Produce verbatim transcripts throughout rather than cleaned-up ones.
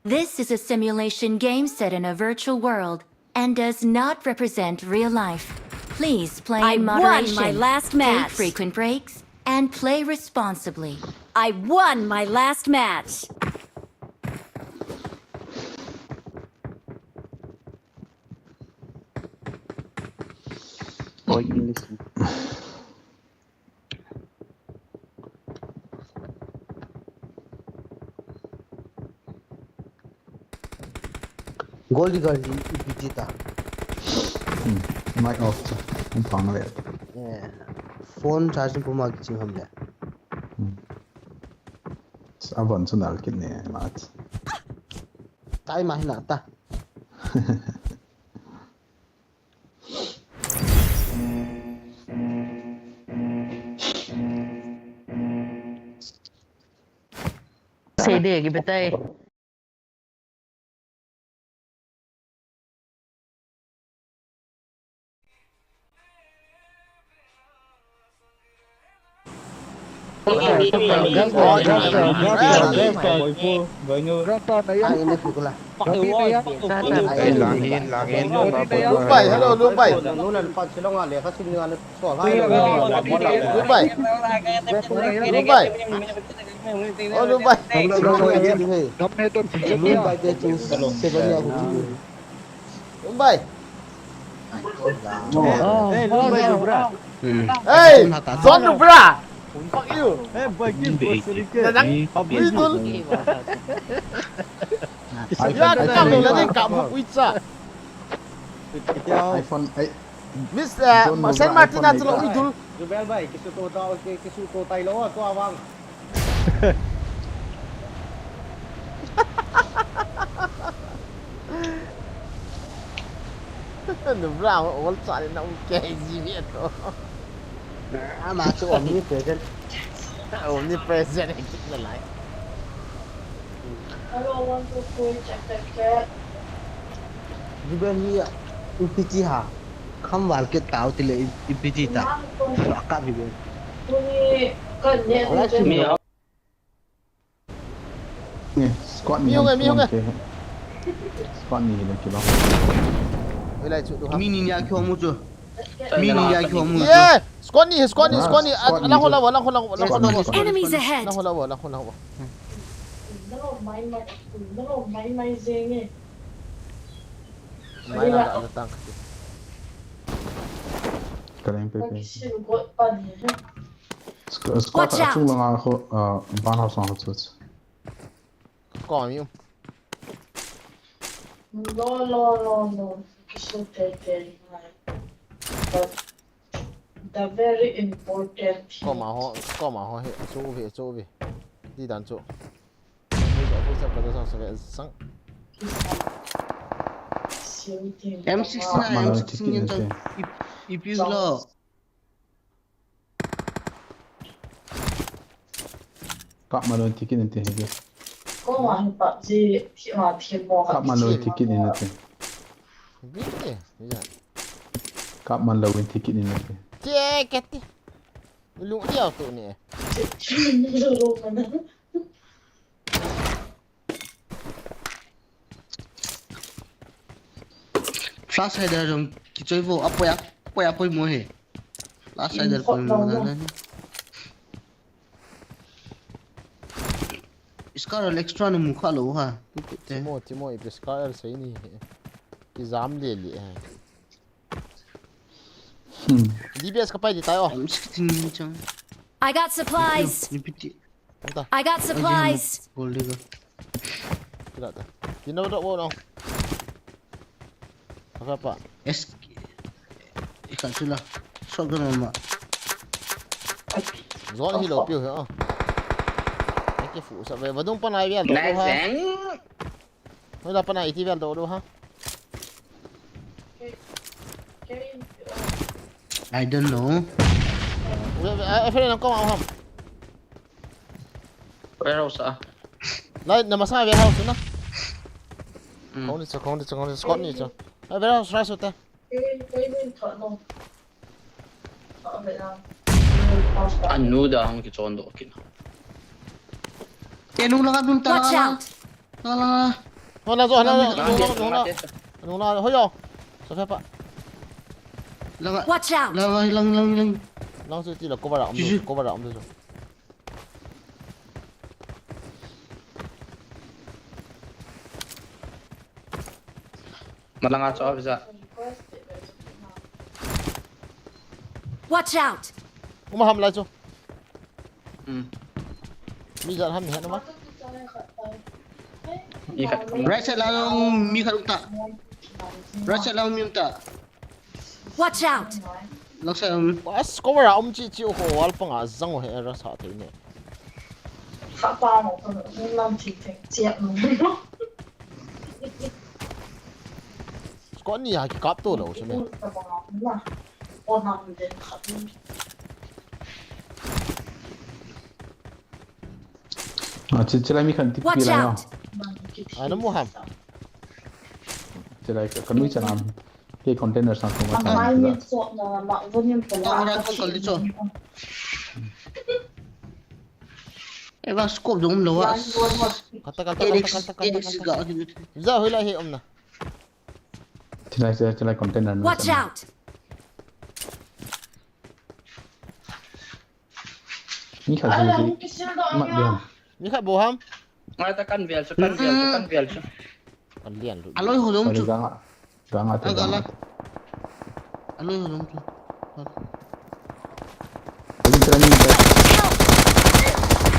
This is a simulation game set in a virtual world and does not represent real life. Please play I in won my moderation, last take match. Frequent breaks, and play responsibly. I won my last match. Oi, English. Gold Digger hi ipi ti ta. Hmm, mic off cha. Hung phang ve. Eh, phone charging puma kiching ham le. Hmm. Avon chu nal kit ne mat. Tai ma hina ta. Sei de ki betai. Grandpa, grandpa, grandpa. Grandpa, na yan. Ay, langin, langin. Lumbai, hello, Lumbai. Lumbai. Lumbai. Oh, Lumbai. Lumbai. Hey, John Lubra. Fuck you. Hey, boy, give us a little. Dadang, Abdul. Ya, kita mo lang yung kapag witsa. iPhone, ay. Miss, uh, John Lubra, Saint Martin iPhone na sila, Idol. Jubel, bay, kisuto tayo, kisuto tayo, ako awang. Ano, bro? All sa na ang K G B ito. Ama chu omnipresent. Omnipresent ang kit na lai. Hello, one, two, three, check, check, check. Di ba niya, ipi ti ha? Khamval kit tau ti le i-, ipi ti ta. Ka bi be. Kuni ka ne. Ala chu mi. Ni, squad ni. Mi hung e, mi hung e. Squad ni le kilo. Oi lai chu tu ha. Mi ni ya kyo mu chu. Mi ni ya kyo mu chu. Ye! Squad ni, squad ni, squad ni. Ala ho la, ala ho la, ala ho la. Enemies ahead. Ala ho la, ala ho la. Mai mai, mai mai jeng e. Mai la, la, la, tang. Kaleng pe pe. Squad, squad chung langa ho, uh, ban house ho chu. Ko mi. No, no, no, no. Kisu te te. But the very important. Koma ho, koma ho he, chu ve, chu ve. Di dan chu. M sixteen, M sixteen, ipi lo. Kap ma lou ticket ninte hege. Ko ma hi PUBG thi ma thi mo. Kap ma lou ticket ninte. Bite, ya. Kap ma lou ticket ninte. Ticket. Lung dia tu ni. Flash hider jong kichoi vo, apoi a, apoi a poimo he. Flash hider poimo na na. Scar extra na mu kha lou ha. Timo, Timo, ipi Scar sei ni he. Kijam le le he. Hmm. D B S ka pai di tayo. I'm sitting in chung. I got supplies. Ni piti. Anta. I got supplies. Gold digger. Kila ta. Kino do wo no. Apa apa? Es. Ikan sula. Shotgun ma. Zon hi lo piu he. Ake fu sa ve. Vadung pa nai ve do ha. Hoi la pana iti vel do do ha. I don't know. Ue, ue, a, a, friend, nang koma ham. Warehouse a. Lai, na masa warehouse na. Mm. Kong ni cha, kong ni cha, kong ni cha, kong ni cha. A, warehouse rai su ta. Anu da hung kichon do kin. Enu langa dun ta. Watch out! Langa, langa. Hona jo, hona jo, hona jo, hona jo. Hoi jo. Sofa pa. Langa. Watch out! Langa, lang, lang, lang. Lang chu ti la cover a um. Chu, chu. Cover a um chu. Malanga cho visa. Watch out! Uma ham lai chu. Hmm. Mi jat ham ni hena ma. Mi khat. Right side la mi khat um ta. Right side la mi um ta. Watch out! Left side la mi. As cover a um chi chi ho wall panga jang ho he rush ha thei ne. Kha pa mo ko lam chi thei chiat mo. Squad ni ha kikap to lou chu me. Ah, chi, chi lai mi khat ti pi lai. Watch out! Ai, na mu ham. Chi lai ka, ka nui chan am. Ke container sang ko ma chan. Ai, ni so na ma, vo ni ko la. Ora kon kol di cho. Eva scope jong lo a. Kata, kata, kata, kata, kata, kata. Visa hoi lai he um na. Chi lai, chi lai container na. Watch out! Mi khat hi mat diam. Mi khat bo ham. Ngai ta kan vial chu, kan vial chu, kan vial chu. Kan lian lu. Aloi ho jong chu. Ganga, ganga te ganga. Aloi ho jong chu.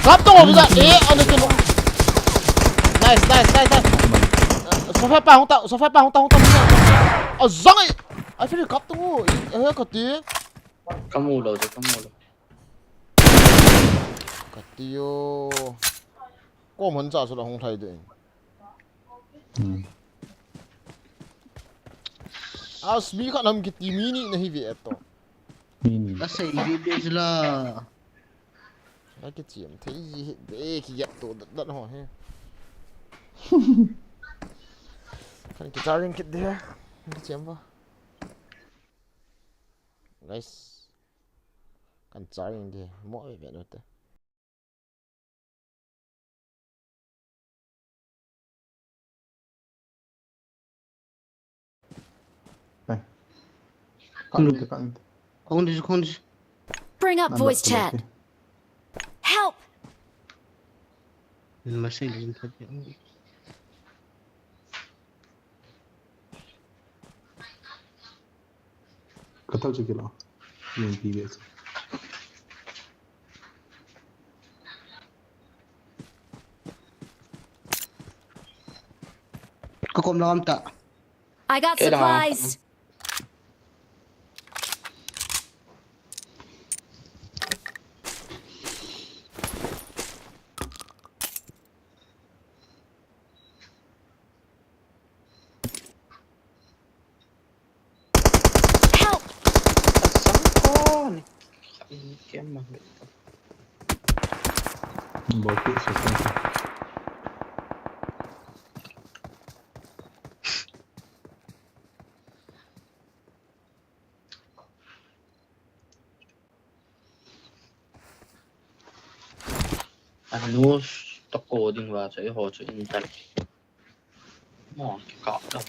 Kap to bisa. Eh, anu tu. Nice, nice, nice, nice. Sofa pa hung ta, sofa pa hung ta, hung ta. A jang ai. Ai, free kap to. Eh, ka ti. Kamu lo, kamu lo. Ka ti o. Kom han cha su la hung thai de. Hmm. As mi khat nam kiti mi ni na hi ve to. Mi ni. Ka sei ve be la. Ka kichiam thei ji hi be ki yap to dat dat ho he. Kan ki charging kit de. Kichiam ba. Guys. Kan charging de. Mo ve ve no te. Bang. Kang ni, kang ni. Kong di, kong di. Bring up voice chat. Help! Masih di. Ka thau chu kilo. Yen pi ve chu. Ka kom lam ta. I got supplies. Help! Asang ko ni. Kha ini kiam ma. Bol pi sa ko. Anu toko ding va chu eiho chu in tan. Mo kikap ta.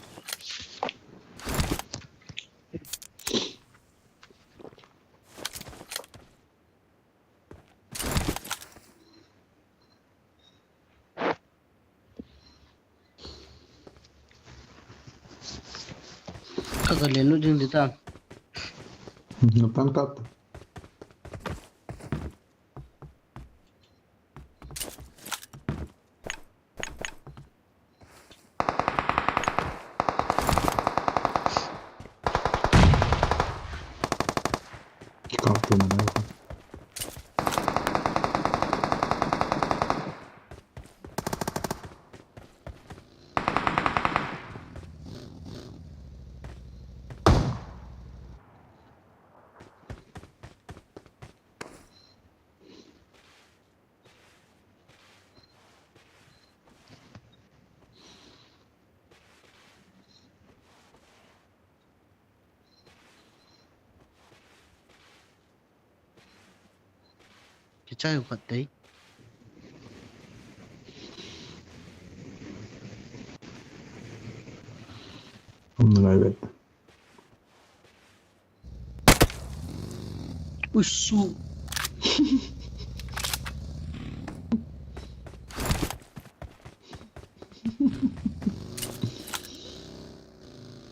Ka ka len nu ding di ta. Napan kap. Kichai u khat tei. Usu.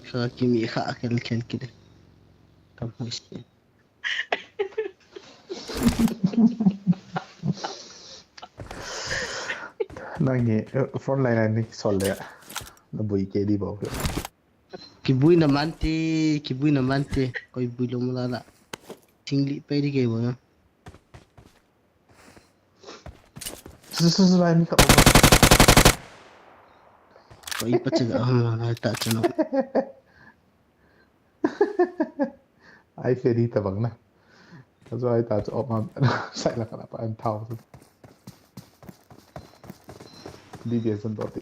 Sa kimi kha kel kel kile. Kam hoise. Nang hi, eh, front line ni sol le. Na bui ke di bau. Kibui na mante, kibui na mante. Koi bui lo mula la. Singli pe di ke bo na. Su, su, su, lai mi kap. Koi pa che ga hum na ta che no. Ai fe di ta bang na. Ka zo ai ta chu op ma sai la ka na pa an thau. D B S an dot ti.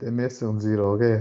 Damage on zero ke.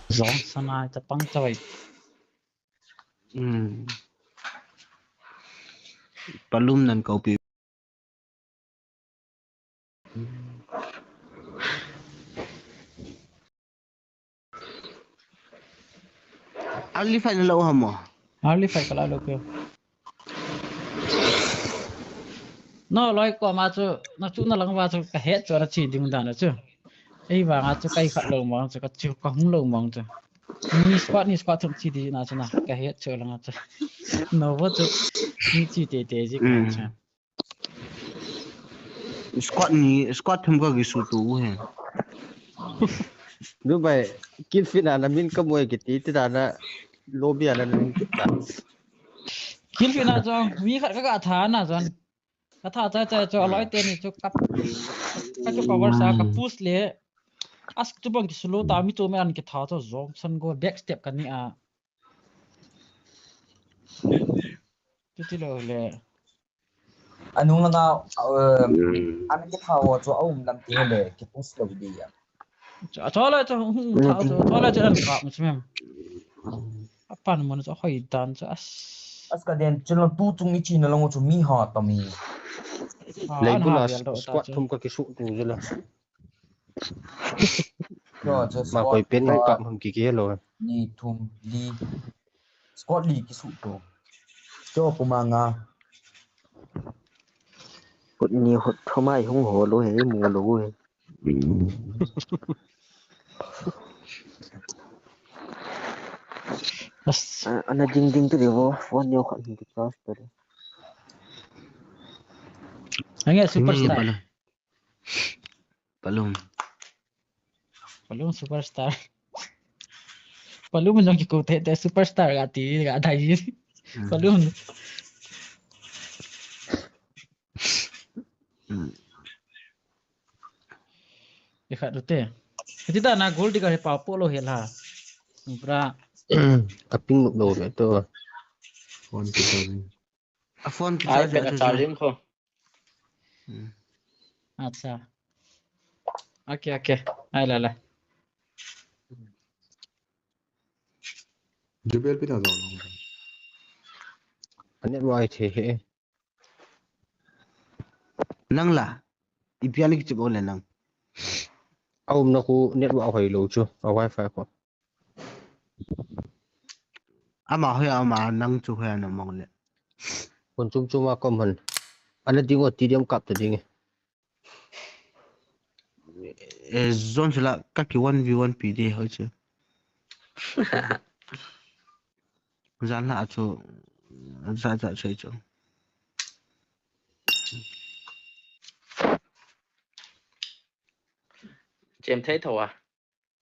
Jong sana ta pang ta vai. Hmm. Palum nan kau pi. Early fight na lo hamo. Early fight kala lo kyo. No, loi ko ma chu, na chu na lang wa chu ka het chu na chi ding dan chu. Ei wa nga chu kai khat lo mong chu ka chu ka hung lo mong chu. Ni squad ni squad thum chi di na chu na ka het chu lang chu. No wa chu ni chi te te ji ka chu. Squad ni, squad thum ka kisu tu he. Dubai, kill feed na, na min ka mu e kiti, ti da na lobby a na min kita. Kill feed na jong, mi khat ka ka tha na jong. Ka tha cha cha cho, aloi te ni cho kap. Ka cho cover sa, ka push le. As tu bang kisu lo ta, mi tu me an kitha cho jong, san go back step ka ni a. Tu ti lo le. Anung langa, eh, an kitha ho chu a um lam ti le, ki push lo di ya. Cho, cho le cho, hmm, tha cho, cho le cho an ka, mu chim em. Apan mun cho hoi dan cho as. As ka den, cho lo tu chung ni chi na lo chu mi ha ta mi. Ah, lei an bula ha vial do ta squad cho. Thum ka kisu tu je la. Yo, cho ma squad koi pen ngai ka ham ki ke lo. Ni thum, li. Squad li kisu tu. Cho puma nga. Kut ni hot thoma i hung ho lo he, mu lo he. As. Ah, ana ding ding tu de vo, phone neo khat hin tu charge tu de. Ange superstar. Palum. Palum superstar. Palum jong kikou te te superstar ga ti ga dai. Hmm. Palum. Hmm. Ikhat ute. Hiti ta na gold digger he pa po lo he la. Bra. Hmm. Aping lo ve to. Phone kita. A phone ki charge a charging ko. Hmm. Acha. Okay, okay. Ai la la. Jubel pi ta jao. Ane wai the he. Nang la. Ipi a le kichep o le nang. A umna khu network hoi lou chu, a wifi khu. Ama hoi a, ama nang chu hoi a na mong le. Hun chum chum a kom hun. Ana ding o ti diam kap ta ding e. Eh, zone chu la ka ki one v one pi de hoi chu. Jan la chu, za za chei chu. Chem thei tho a.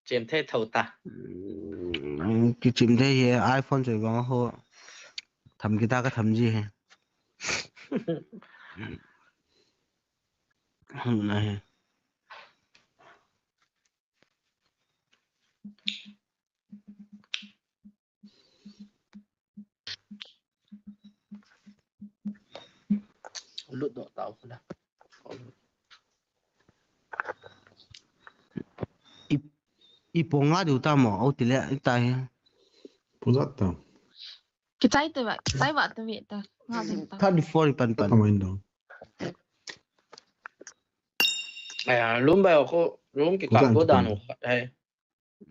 Chem thei tho ta. Hmm, ki chem thei he iPhone chei vang ho. Tham kita ka tham ji he. Hung na he. Lut doh tau pula. I, i ponga diu ta mo, au ti le, i ta he. Ponga ta. Kichai te va, kichai va te ve ta. Nga ve ta. Thirty-four i pan pan. Tama indo. Aya, lum ba ko, lum ki ka ko dan ho. Hai.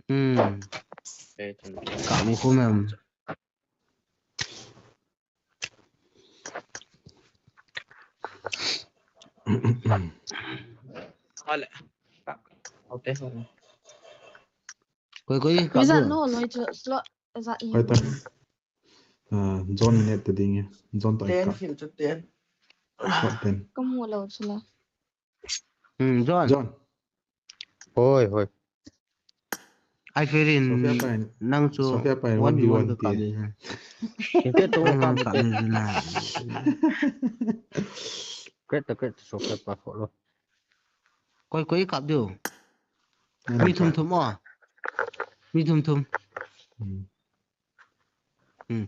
Hmm. Ka mu khu mem. Hale. Okay. Koi, koi, ka mu. Visa no, no, it's a slot, is that you? Koi ta. Ah, John net te ding e. John ta ten ka. Film chu ten. Ka ten. Ka mu lo chu la. Hmm, John. John. Hoi, hoi. Ai ferin Sophia pa in, nang chu Sophia pa in one v one ka kap ding. Ke to ka kap ding na. Kret to kret Sophia pa follow. Koi koi kap diu. Mi thum thum o. Mi thum thum. Hmm. Hmm.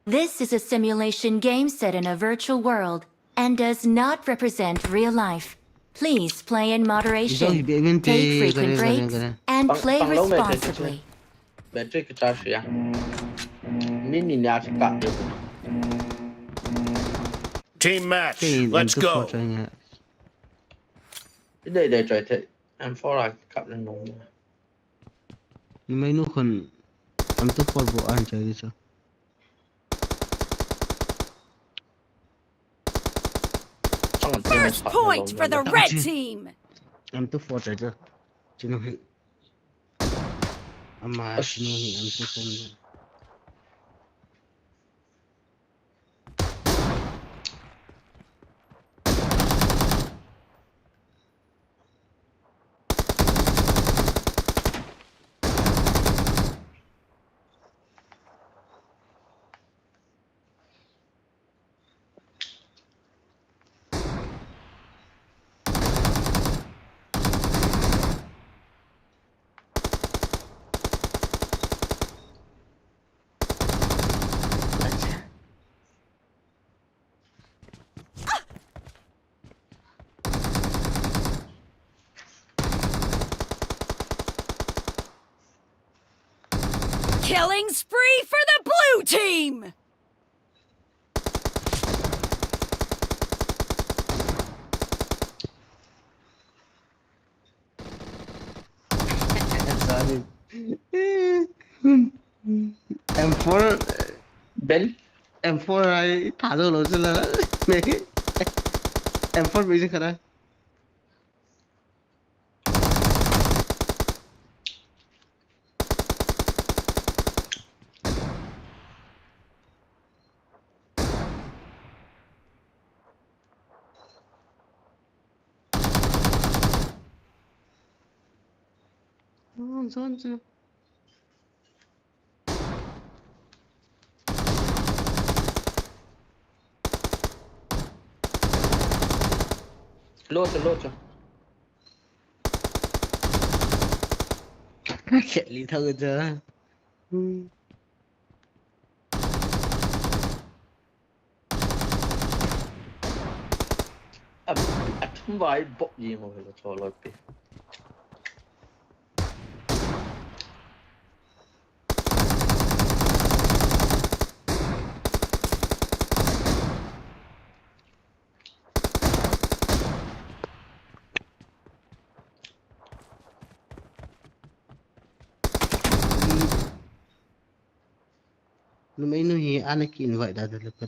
This is a simulation game set in a virtual world and does not represent real life. Please play in moderation, take frequent breaks, and play responsibly. Battery ka charge ya. Min ni ya ka de. Team match. Let's go. Dei dei choi the. M four a kap le nung. Ni mai nu khun M two four bo an chai di sa. First point for the red team. M two four chai di. Chinu hi. Ama chinu hi M two four. Killing spree for the blue team! Sorry. M four, Ben. M four ai tha lo lo chu la. M four music khara. Zone, zone, zone. Lo cho, lo cho. Khe li thau cho. A, a thum vai bok ji mo hilo cho lo pi. Numei nu hi ana ki invite da da le pa.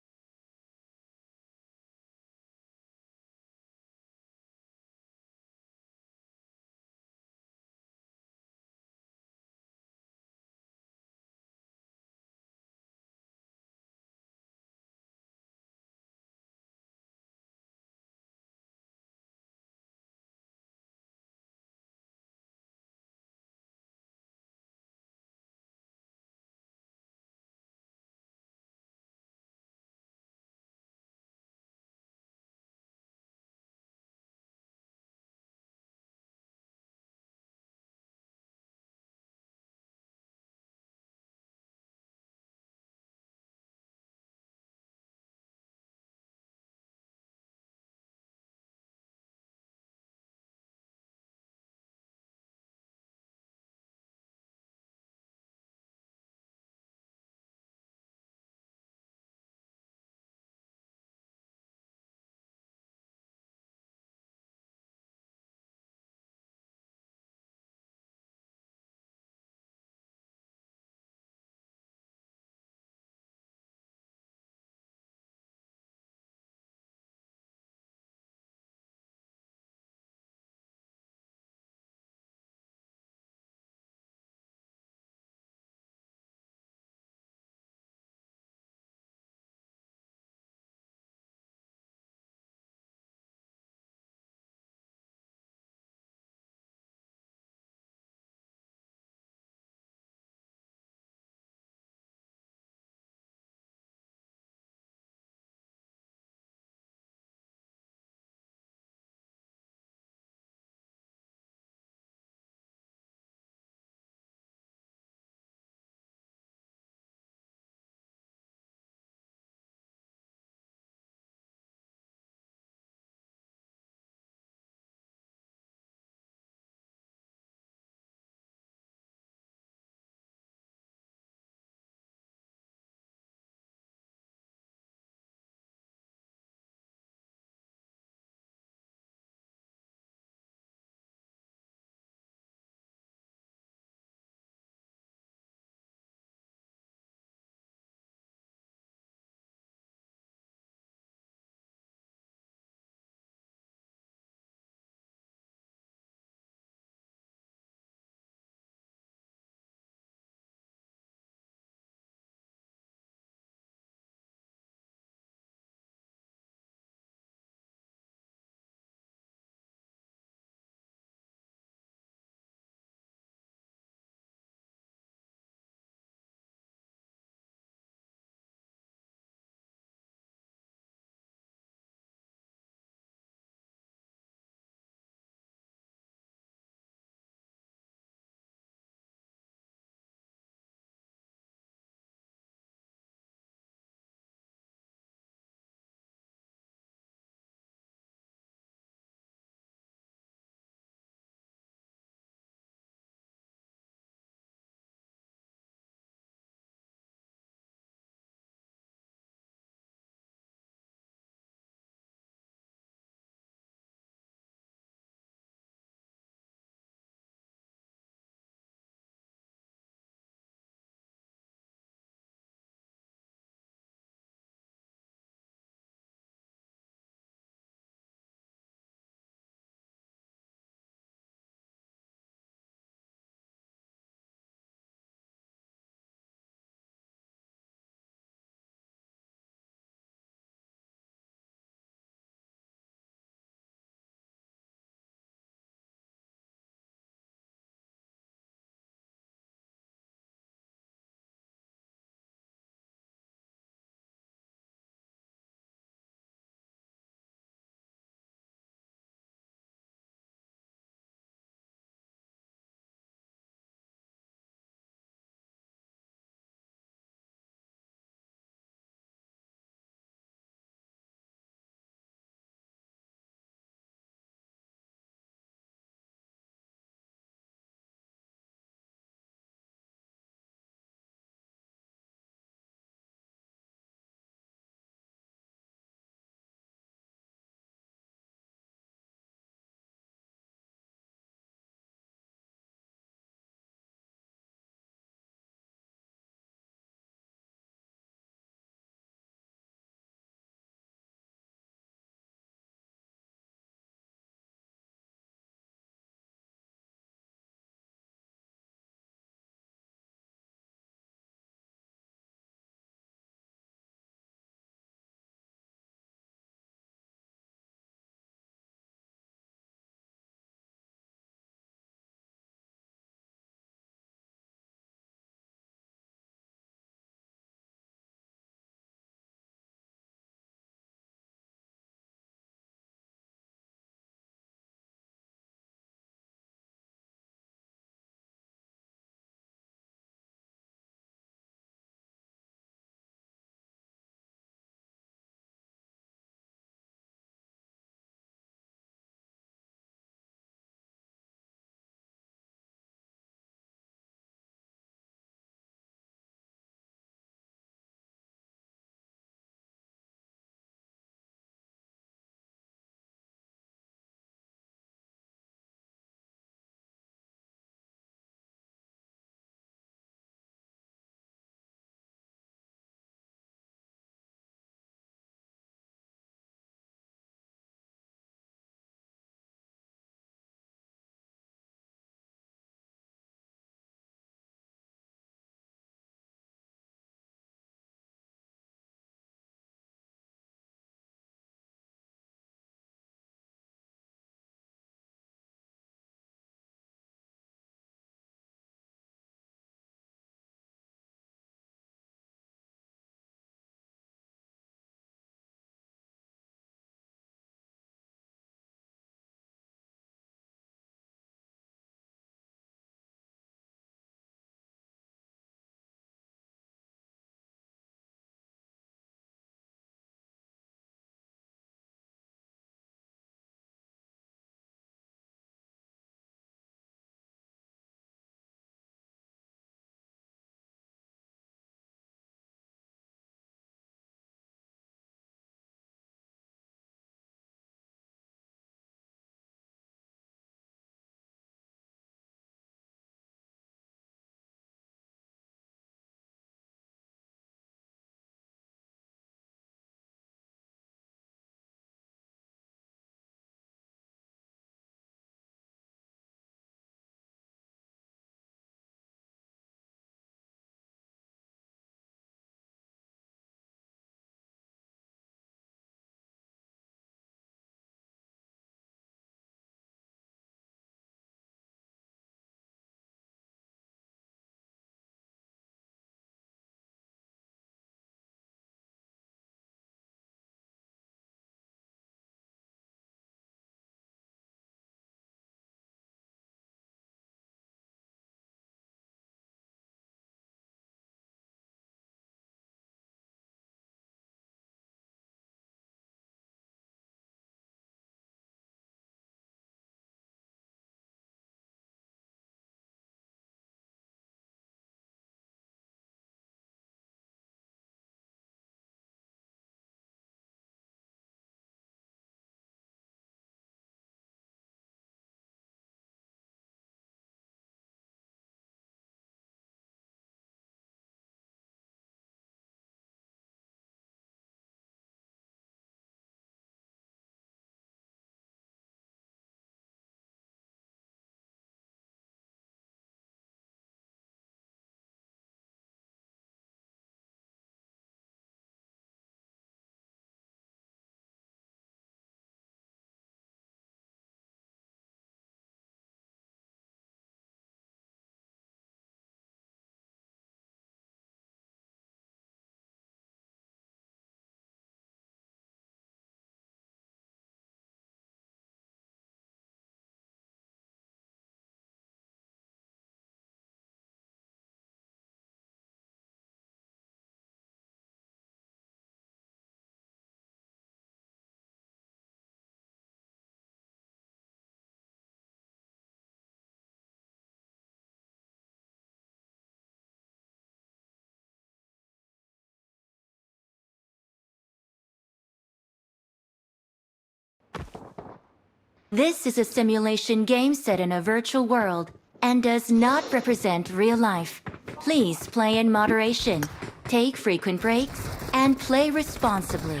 This is a simulation game set in a virtual world and does not represent real life. Please play in moderation, take frequent breaks, and play responsibly.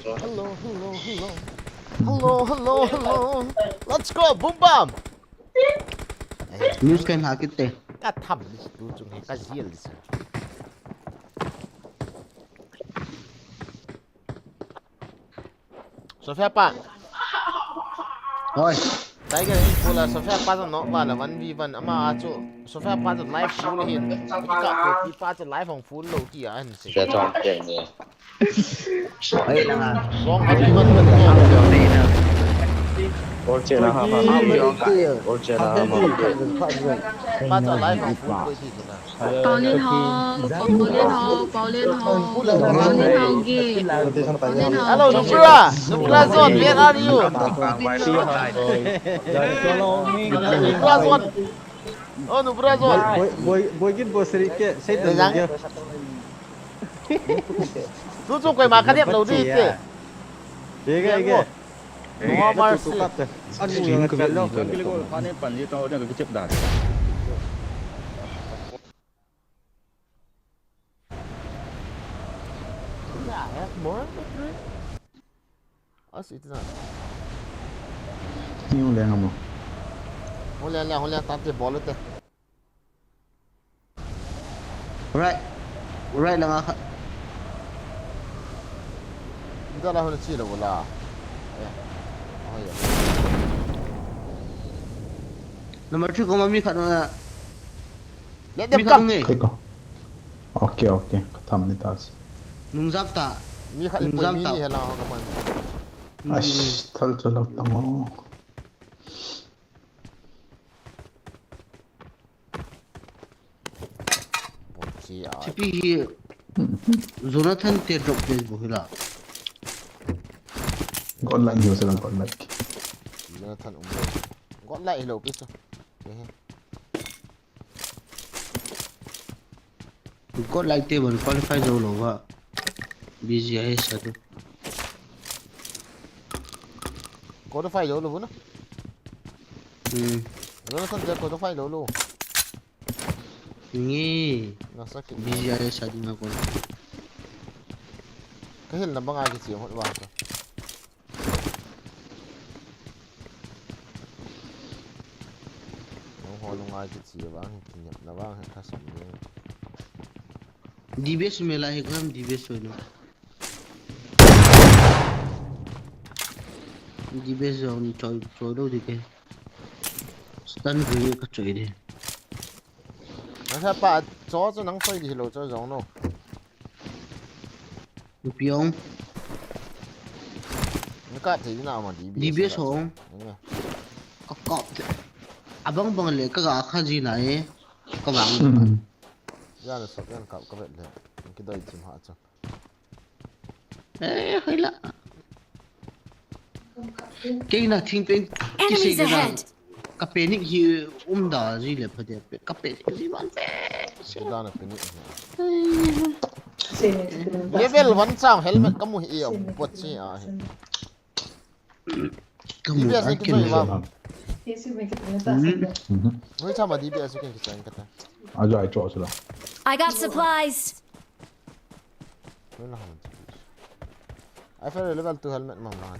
Hello, hello, hello. Hello, hello, hello. Let's go, boom bam. News kan hakit te. Ka tham ni tu chung ka ziel si. Sophia pa. Oi. Tiger hin pula Sophia pa jong nok vala one v one ama a chu. Sophia pa chu live full hin. Ka ko pi pa chu live hong full lo ti a hin se. Sophia chong te ni. Oi la. Wrong one v one one. Oi la. Ol chena ha ha. Ol chena ha ha. Pa chu live hong full lo ti na. Pauline ho, Pauline ho, Pauline ho, Pauline ho, gay. Pauline ho. Hello, Nubra. Nubra Zone, where are you? Nubra Zone. Oh, Nubra Zone. Boy, boy, boy, git boy seri ke, sei dan ke. Tu chu koi ma ka dep lo di te. Ye ke, ye ke. No mercy. Stream ka vet ni to le. Asu iti na. Ni hung leng amo. Hung leng leng, hung leng tante bol te. Right. Right langa kha. Ida la hung chi lo la. Eh. Oh, yeah. Number three koma mi khat na. Let them come. Kiko. Okay, okay. Ka tham ni ta si. Nungjak ta. Mi khat nungjak ta. Ni he la ka man. Ash, thal chu lo tang o. Chipi hi Jonathan te drop Facebook hi la. God like you, sir, God like. Jonathan um. God like hello, please. Koi like te bon qualify jou lou va. B G I S a tu. Qualify jou lou na. Hmm. Lo na san te qualify jou lou. Nge. Na sa ki. B G I S a tu na kon. Ka hil na banga ki chi hot va ta. Nangho nunga kichi vang hi, kinepna vang hi kasam ni. D B S mela hi koi ham D B S choi no. D B S jong choi, choi lou di ke. Stun grenade ka choi di. Nasa pa, cho cho nang choi di lo cho jong no. Piong. Ni ka thei na ma D B S. D B S hong. Ka kap te. Abang bang le ka ga kha ji na e. Ka bang. Hmm. Ya le sok yan kap ka vet le. Ki doi chim ha cha. Eh, hoi la. Kei na thing pen ki sei de na. Ka panic hi um da ji le pha de. Ka panic ji man pe. Ki da na panic. Level one chang helmet ka mu hi a pot chi a hi. Ka mu D B S a ki kin choi va. Hoi chama D B S ki kin choi ka ta. A jai cho sila. I got supplies. Wala han. Ai fa level two helmet mang lang.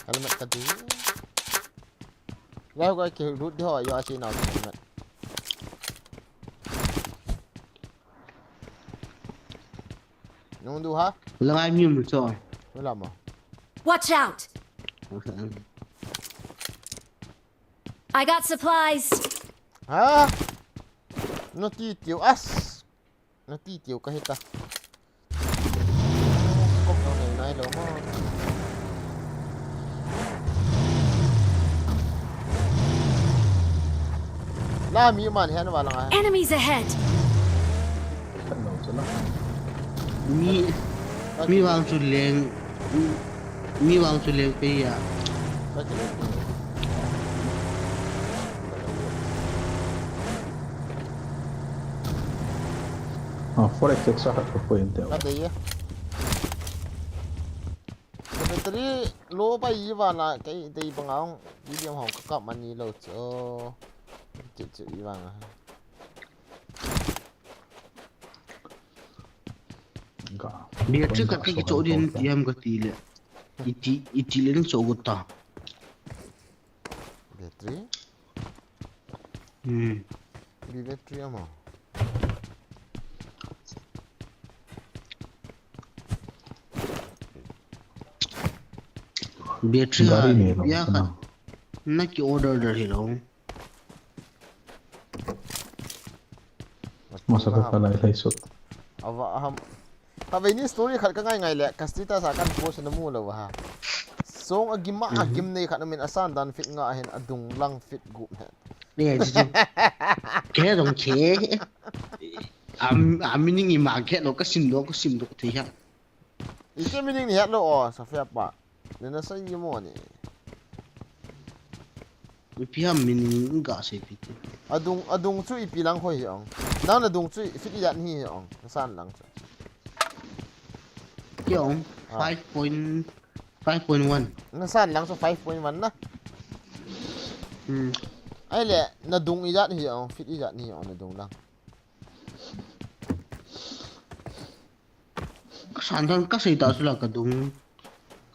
Helmet ka di. Lai ko ke root di ho yo asi na helmet. Nung du ha? Langai mi mu cho. Wala mo. Watch out! Okay. I got supplies. Ha? Nati tiu as. Nati tiu ka hita. Kop nang nei nai lo mo. La mi man hen wa lang a. Enemies ahead. Khat lo chu la. Mi, mi vang chu leng, mi vang chu leng pe ya. Ah, four X extra khat ka point te. Ka dei e. Ka battery low pa i vana, kei dei banga hung, video hung ka kap mani lo chu. Chu chu i vanga. Ga. Battery khat ka kicho din ti ham ka ti le. Iti, iti le nang cho got ta. Battery? Hmm. Battery ama. Battery ha, gari ne lo ya sana. Khat. Na ki order der hi lo. Masa ka lai lai sut. Ava ham. Ka vei ni story khat ka ngai ngai le, ka status a kan post na mu lo ha. Song a gim a, a gim nei khat na min a san dan fit nga hin a dung lang fit gup hen. Ni ai chu. Ke dong ke. Am, am meaning i ma ke lo ka sim lo, ka sim lo ka thei ha. I ke meaning ni het lo o, Sophia pa. Nana sa i mo ni. Ipi ham min ga sei pi ti. Adung, adung chu ipi lang hoi hi ong. Nang na dung chu fit i dan hi hi ong. Na san lang chu. Ki ong, ah. Five point, five point one. Na san lang chu five point one na. Hmm. Ai le, na dung i dan hi ong, fit i dan hi ong, na dung lang. Ka san dan ka sei ta chu la ka dung.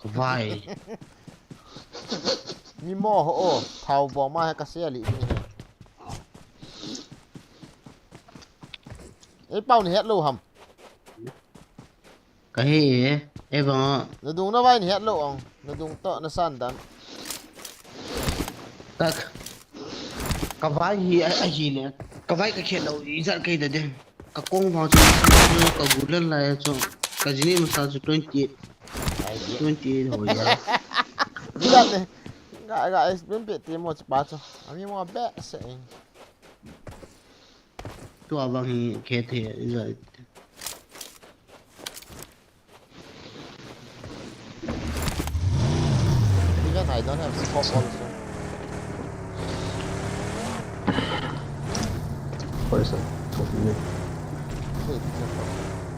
Ka vai. Mi mo ho o, thau bo ma he ka sei li ni he. Ei pau ni het lo ham. Ka he e, e bang a. Na dung na vai ni het lo ong, na dung to na san dan. Ka, ka vai hi a, a hi ne. Ka vai ka khe lo, i jat kai da de. Ka kong vang chu, ka gu lel lai chu, ka jini masa chu twenty eight. Ai, twenty eight ho ya. Bila ne. Ga, ga, es ben pe te mo chu pa chu. Ami mo be se. Tua vang hi khe the, i ja. Even I don't have scope also. Where is it? What do you need? Wait, it's a first.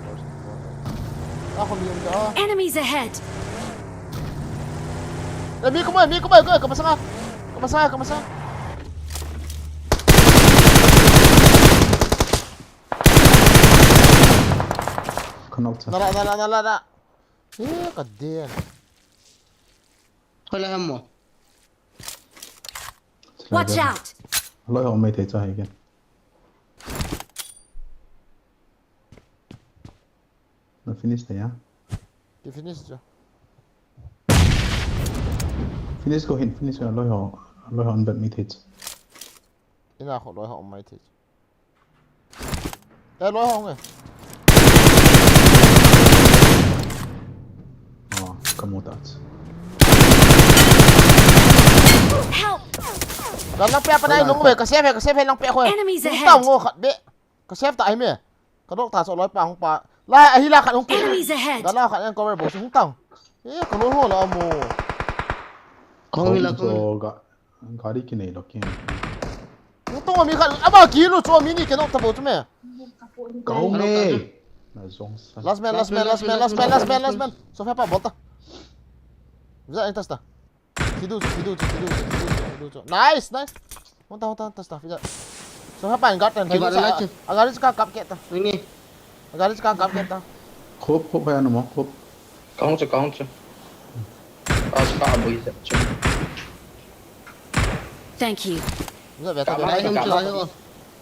First, first. Ako, biyong ka. Enemies ahead! Eh, mi kumai, mi kumai, kumai, kumasa ka. Kumasa ka, kumasa ka. Ka knock cha. Nala, nala, nala, nala. Eh, ka den. Hola hamo. Watch out! Loi ho mai thei cha hi ken. Na finish ta ya. Ki finish cha. Finish ko hin, finish ko loi ho, loi ho an bet mai thei cha. Ina ko loi ho mai thei cha. Eh, loi hong eh. Oh, kamu ta. Help! Lang lang pe apa nai lung ve, ka save, ka save lang pe ko. Enemies ahead. Tao ngo khat be. Ka save ta hi me. Ka dok ta so loi pa hong pa. La, ahi la khat hong ki. Enemies ahead. Dala khat yang cover bo hong tao. Eh, ka loi ho la mo. Kong la ko. Ga, gari ki nei lo ki. Hung tong mi khat, ama ki lu chu mi ni ke nok ta bo chu me. Kong ne. Na zong sa. Last man, last man, last man, last man, last man, last man. So fa pa bol ta. Visa entas ta. Sidu, sidu, sidu, sidu, sidu. Nice, nice. Hung ta, hung ta, hung ta, hung ta. So fa pa in gat tan. Ki ba la chu. A gari ka kap ke ta. Ni. A gari ka kap ke ta. Khop, khop hai ano mo, khop. Kong chu, kong chu. Ka chu ka bui chu. Thank you. Ka lai hum chu, lai hum.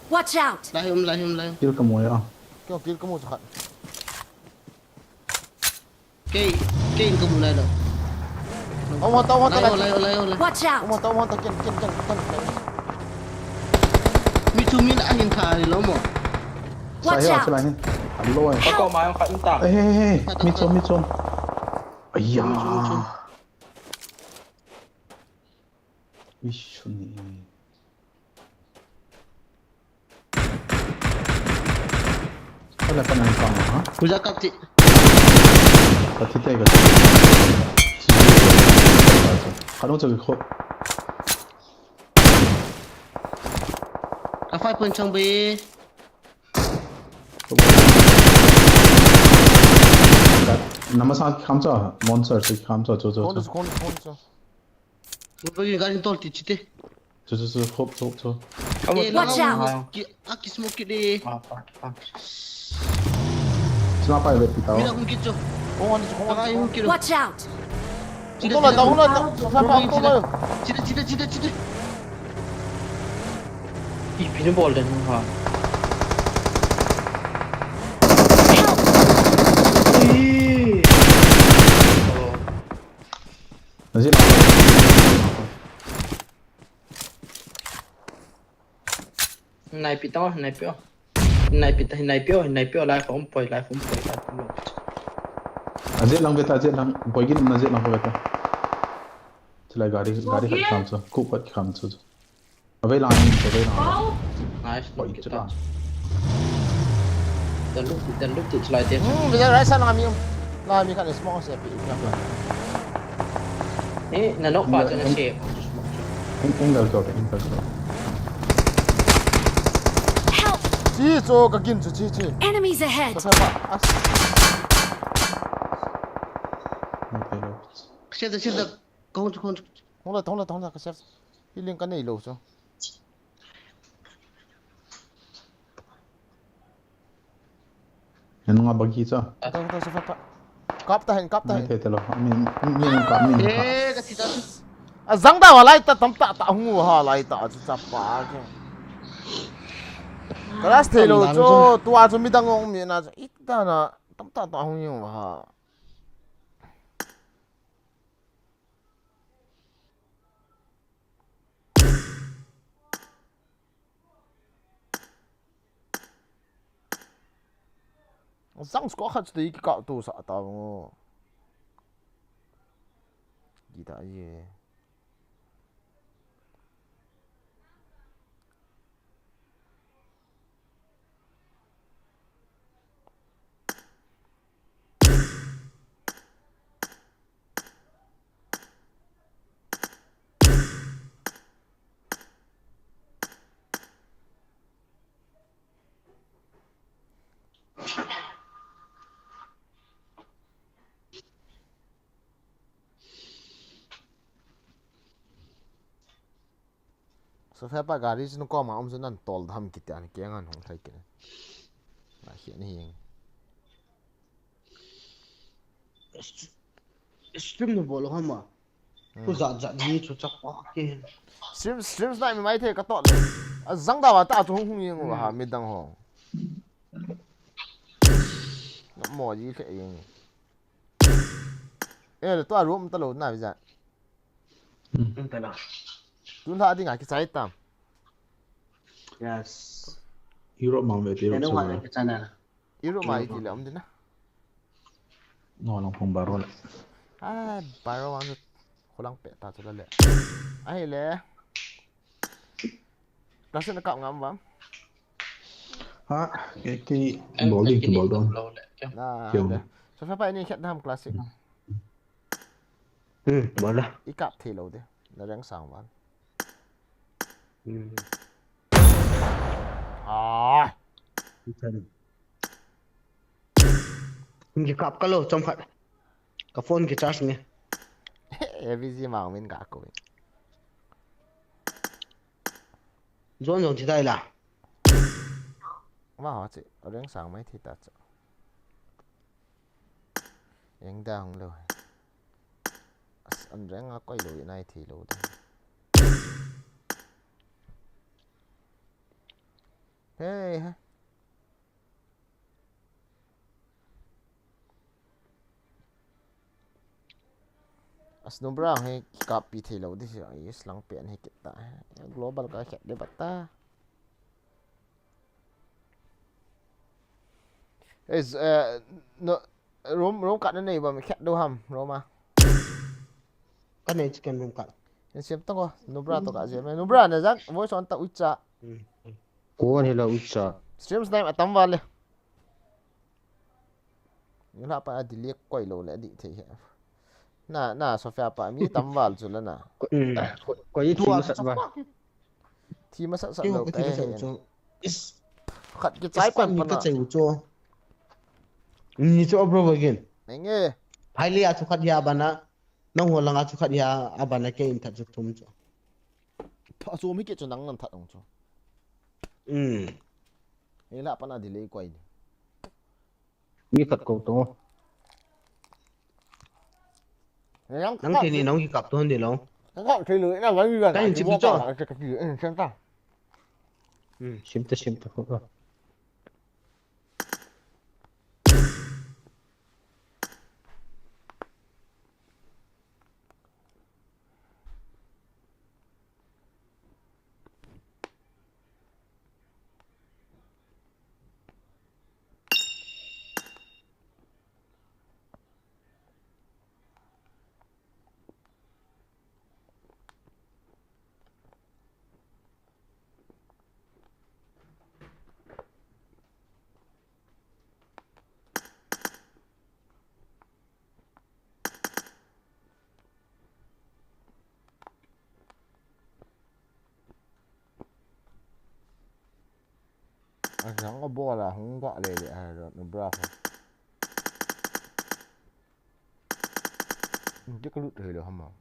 Watch out! Lai hum, lai hum, lai hum. Kill ka mu ya. Kill, kill ka mu chu khat. Kei, kei ka mu lai lo. Tao mo, tao mo, lai ho, lai ho, lai ho, lai ho. Watch out! Tao mo, tao mo, tao ken, ken, ken, ken. Chu min ahin tha ni lo mo. Watch Sai out! Chilai hin. Alo ai. Ka ko ma yong khat ta. Hey, hey, hey, hey. Mi chom, mi chom. Aya. Mi chom, mi chom. Ish, ni. Ala pa nang pa ha? Kuja kap ti. Ka thi te ka thi. Ka nung chak kho. Ka five point chang be. Nama sa kham cha, monster si kham cha, cho cho Kon cho. chu, kon chu, kon chu. Mo ba ki garin tol ti chite. Cho cho cho, hop hop cho. Ka mo Eh, ta. Watch out! Ki, a ki smoke ki de. Pa pa pa. Sniper le pita. Mina hung ki cho. Kon chu, kon Ka chu. hung ki. Watch out! Tol la, tol la, tol la. Sa pa, tol la. Chite, chite, chite, chite. Ih, pinu bol den ha. Help! Ih. Oh. Nazi. Nai pi tao, nai pi o. Nai pi ta, nai pi o, nai pi o, lai khom poi, lai khom poi, lai khom poi. Ajet lang beta, ajet lang. Boy gin na ajet lang beta. Chilai gari, gari khat kham cho. Ku khat kham cho. Avei lang, avei lang. Nice, Boy nice, chila. Dan luk, dan luk tu chilai te. Hmm, bisa right side lang ami. La mi khat smoke se pi. Eh, na nok pa chu na se. Eng, angle ko, angle ko. Help! Chi chu ka gin chu chi chi. Enemies ahead! Sa pa. As. Okay, lo. Sida, sida. Kong chu, kong chu. Hong la, hong la, hong la ka save. Healing ka nei lo chu. Yan nga bagi cha. Ta ta sa pa. Kap ta hen, kap ta Mai hen. te te lo. Min, min, min ka, min ka. Eh, ka sida. A zang da wa lai ta tam ta ta hung ha lai ta chu cha pa ke. Ka last thei lo chu, tua chu midang ong mi na chu. It ta na tam ta ta hung yung ha. Zang squad khat chu ki kap tu sa ta ngo. Ki ta ye. Sofia pa gari chu koma um chu nan tol dam kiti a, kei ngan hung thei kit. Na hi ni. Stream ni bol hama. Ku za za ni chu chak pa ke. Stream, stream snipe mai thei ka tot le. A zang da wa ta chu hung hung yeng wa ha midang ho. Na mo ji khe yeng. Eh, le tua room ta lo na bi za. Tala. Tu la ding a ki chai tam. Yes. Europe mang ve te Europe Ano so. Wa ke chana. Europe mai ti le um din na. No lang phong baro le. Ai, baro ang kholang pe ta chu la le. Ai le. Classic na kap ngam bam. Ha, ke ke bol ding, bol don. Na. Keu Le. ne. Sofia pa ni khat dam classic. Hmm, bol la. I kap thei lo de. Na reng sang wan. Hmm. Ah. Ki kap ka lo chom khat. Ka phone ki charge nge. A V G mang min ka ko. Zon zon ti dai la. Ma ho che, reng sang mai thi ta cha. Eng da hung lo. As an reng a koi lo nai thi lo da. Hey, ha. As no bra he kap pi thei lo di si, is lang pen he kit ta. Global ka khat de bat ta. Is, uh, no, room, room card na nei bam khat do ham, room a. Ka nei chicken room card. Ni siam tang ko, Nubra to ka je me. Nubra na jak, voice on ta uicha. Hmm. Ko ni la uicha. Streams nai atam vale. Ni la pa a delete koi lo le di thei he. Na, na, Sofia pa mi tam val chu la na. Ko, hmm. Ko, ko i thi masat ba. Thi masat sat lo ka he. Is. Khat ki chai kon pa na. Ka chai u chu. Ni chu bro again. Nge. Phai le a chu khat ya bana. Nang ho langa chu khat ya abana ke in that chu thum chu. Pha chu mi ke chu nang nan that ong chu. Hmm. Ni la pa na delete koi ni. Mi khat ko to. Nang te ni nang ki kap to hande lo. Ka kap thei lo, na va mi va. Ka hin chim to. Ka chim to. Hmm, chim to, chim to. Asang ka bol a hung ba le le a ro no bra ko. Hindi ka lut hilo hama.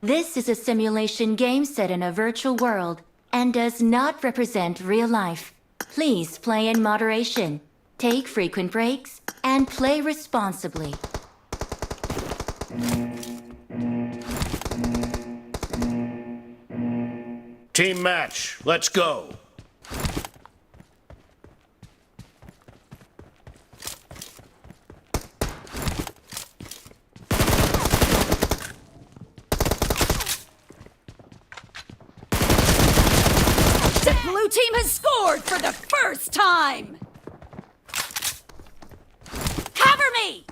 This is a simulation game set in a virtual world and does not represent real life. Please play in moderation, take frequent breaks, and play responsibly. Team match, let's go. The blue team has scored for the first time! Cover me!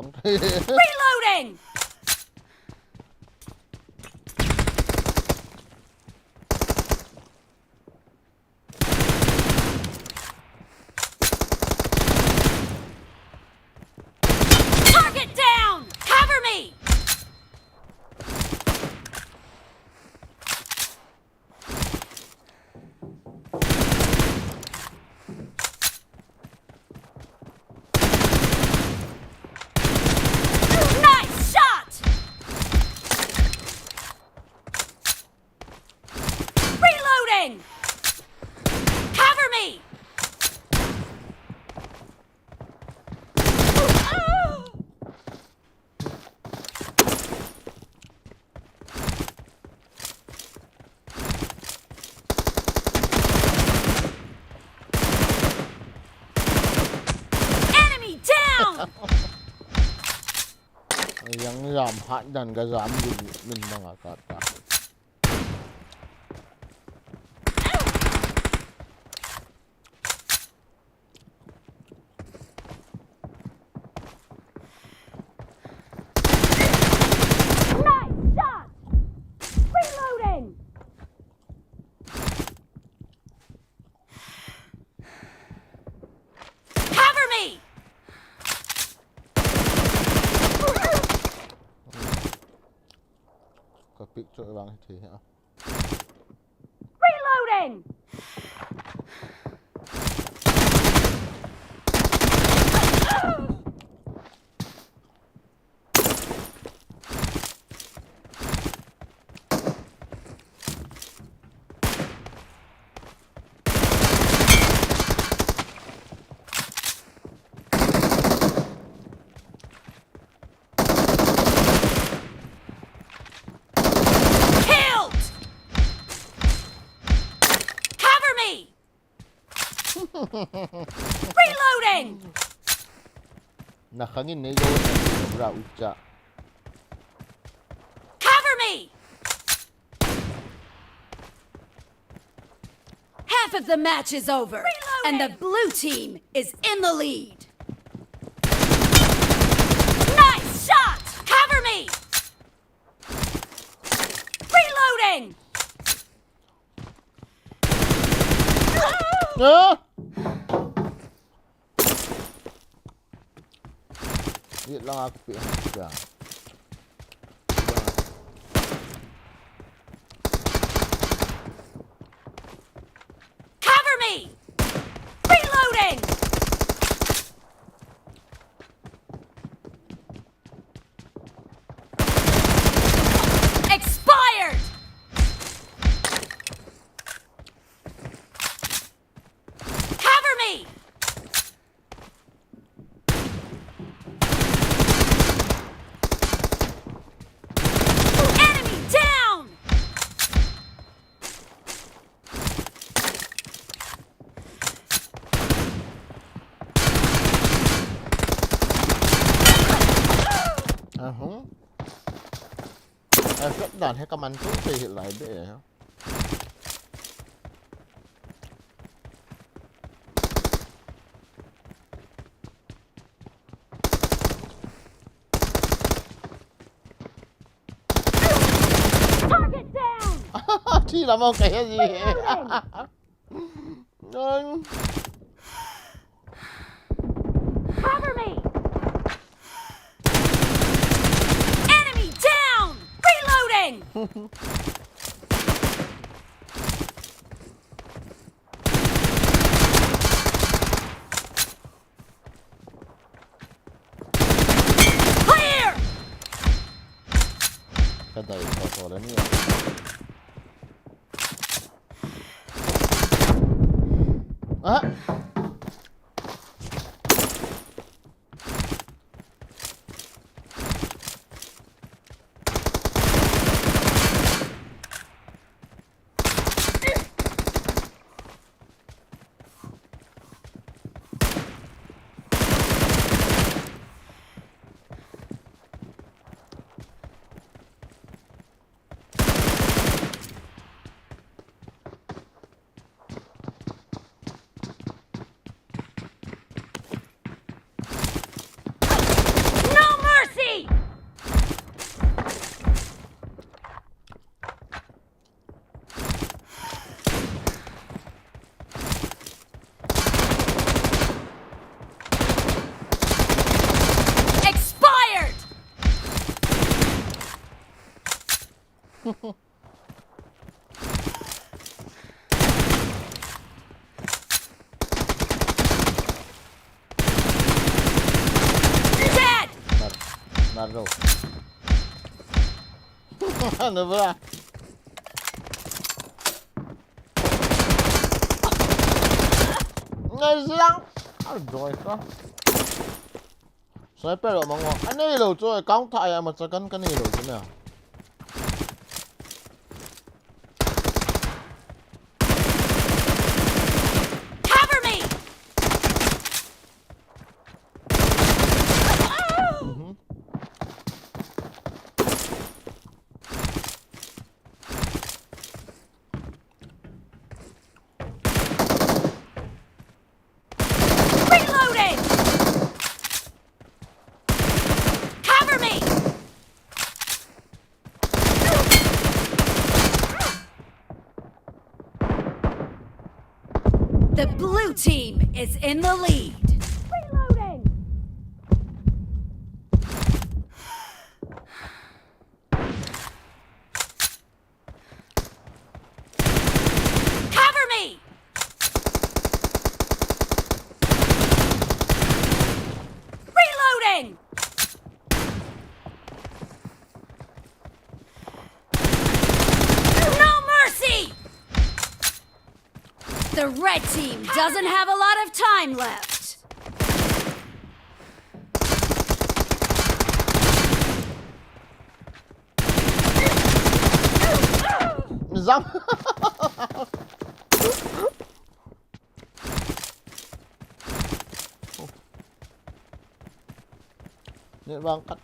Reloading! Target down! Cover me! Nice shot! Reloading! Cover me! Enemy down! Yang jam hat dan ka jam din min manga kata. Nice shot! Reloading! Cover me! Ka pick chu vang hi thei ha. Reloading! Killed! Cover me! Reloading! Na khangin nei lo na bra ucha. Cover me! Half of the match is over, and the blue team is in the lead. Nice shot! Cover me! Reloading! Ah! Ye lang aku pi ha. Cover me! Reloading! Expired! Cover me! Enemy down! Ahung. Ai, kat dan he kaman tu se hit lai be. Target down! Thi lam a ka he ji. Reloading! Nang. Cover me! Enemy down! Reloading! Clear! Ka dai to to le ni. Ah! Hello. Ano ba? Ngai lang. Adoy ka. Sniper lo mangwa. Kanei lou chu, count tha ya ma cha kan kanei lou chu na. Cover me! Mhm. Reloading! Cover me! The blue team is in the lead. Reloading! Cover me! Reloading! No mercy! The red team doesn't have a lot of time left. Zam. Net vang khat.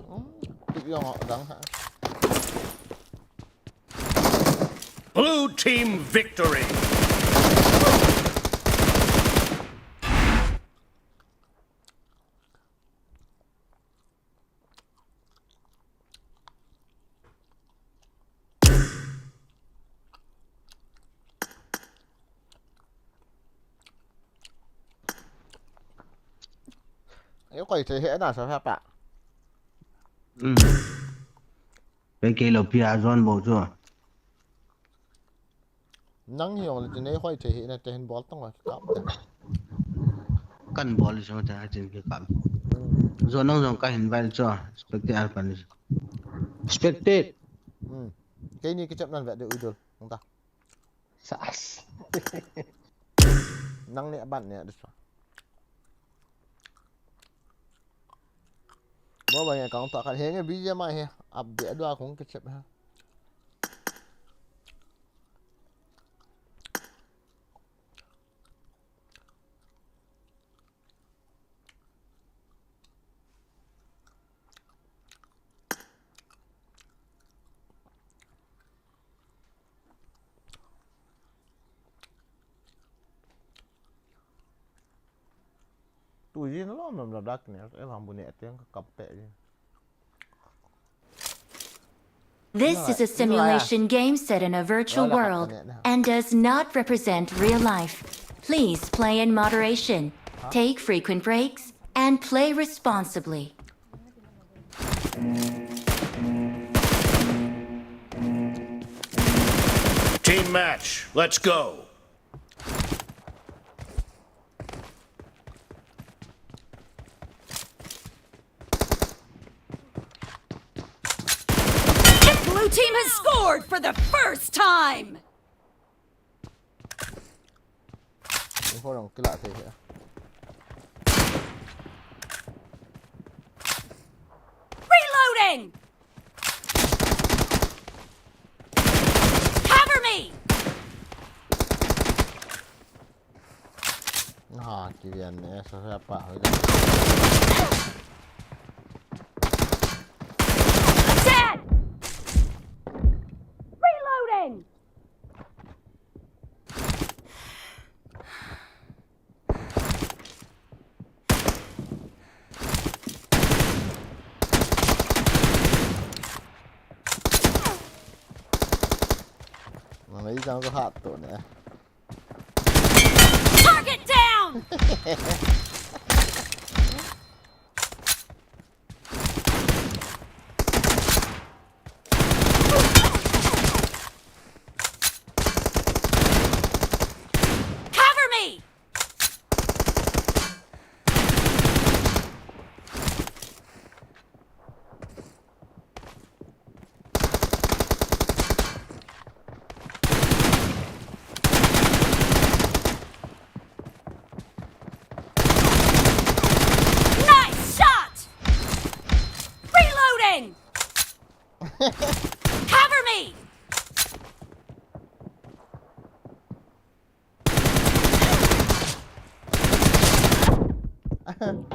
Hmm, tip jong a dang ha. Blue team victory. Ei koi thei hih na sa pa. Hmm. Pe kei lo pia zon bo chu. Nang hi ong le tin ei hoi thei hih na te hin bol tong a kikap te. Kan bol le song te a tin kikap. Hmm. Zon nang zong ka hin bai le cho. Spectate a pan le. Spectate. Hmm. Keini kichep nan vet de uidol. Nang ta. Sas. Nang ne ban ne de so. Bo ba nge account ta khat he nge B G M I he. Update a dua kong kichep ha. Tu jin lom lom lom dak ne, e lam bu ne teng ka kap pe jin. This is a simulation game set in a virtual world and does not represent real life. Please play in moderation. Take frequent breaks and play responsibly. Team match, let's go. The blue team has scored for the first time. Hold on, kila thei hih. Reloading! Cover me! Ha, kivian ne, sa sa pa hoi da. Dead! Reloading! Mana i jang ko hat to ne. Target down! Cover me! Zang.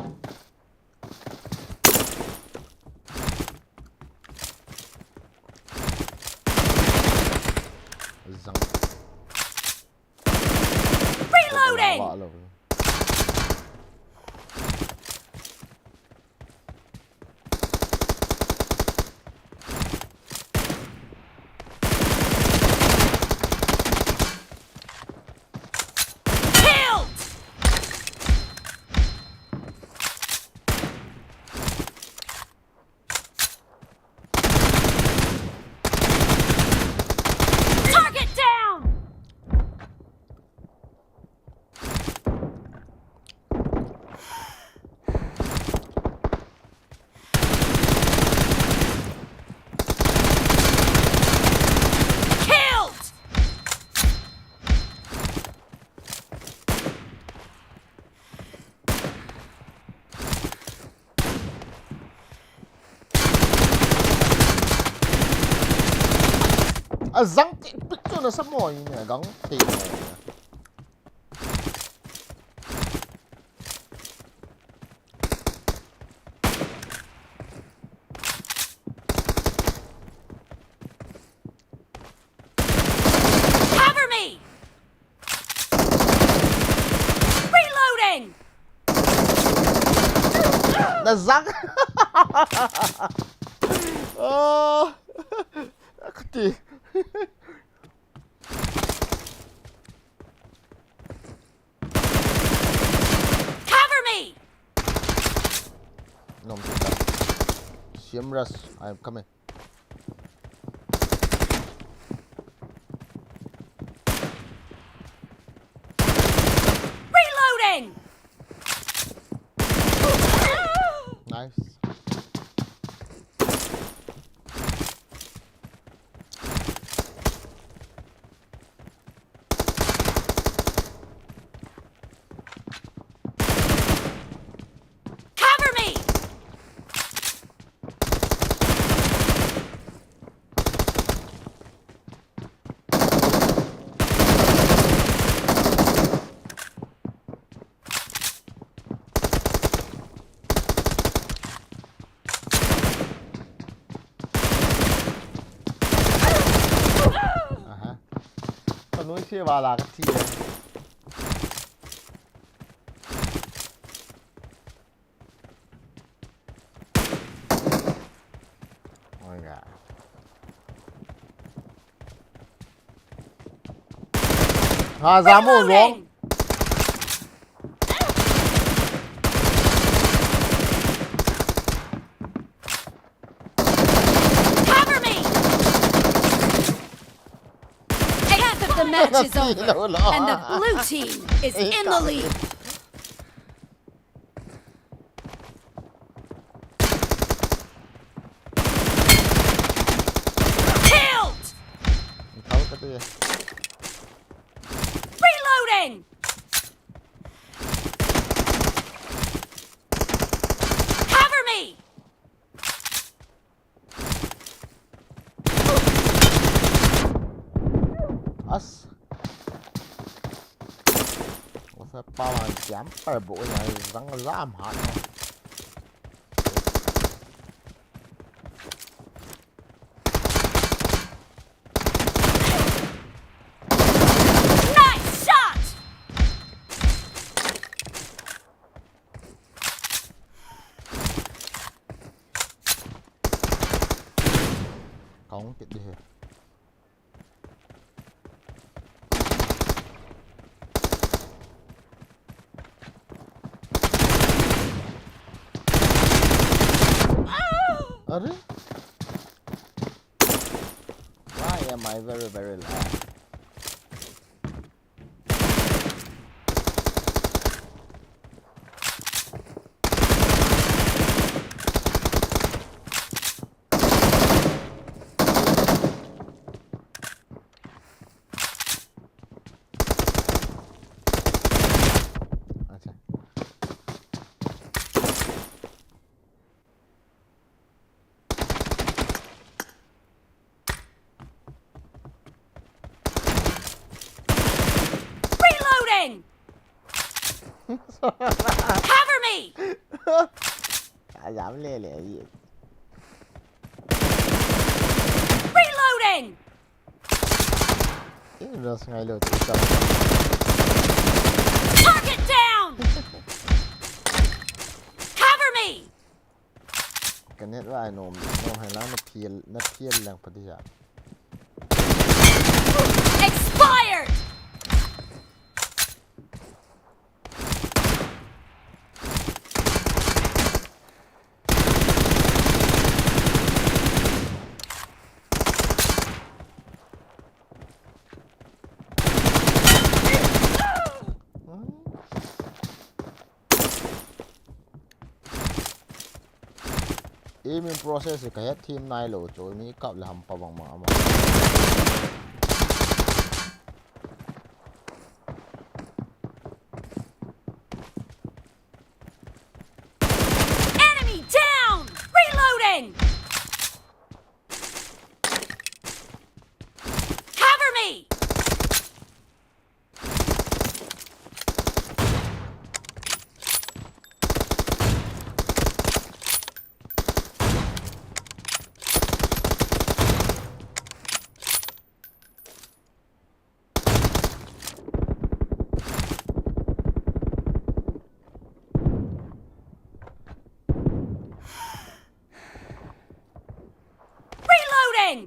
Reloading! Vah lou. Killed! Target down! Killed! Azang ti pik chu nasa mo in agang ti mo. Cover me! Reloading! Nazang. Oh. Akati. Cover me! Nom kita. Siam Ras, I'm coming. Reloading! Nice. Cover me! Aha. Kanui se wala ka thi. Oi ga. Ha, zamu long. Cover me! Half of the match is over, and the blue team is in the lead. Killed! Reloading! Cover me! As. Wasa pa man jam par bo ya zang zam ha. Nice shot! Kong kit di he. Are? Why am I very, very loud? Acha. Reloading! Cover Ajam le le ye. Reloading! Ih, loss ngai lou tu sa. Target down! Cover me! Ka net va nom, nom hai la na phial, na phial lang pa dia. Expired! Aiming process hi ka het them nailou chu, mi kap le hampa bang bang ama. Enemy down! Reloading! Cover me! Reloading!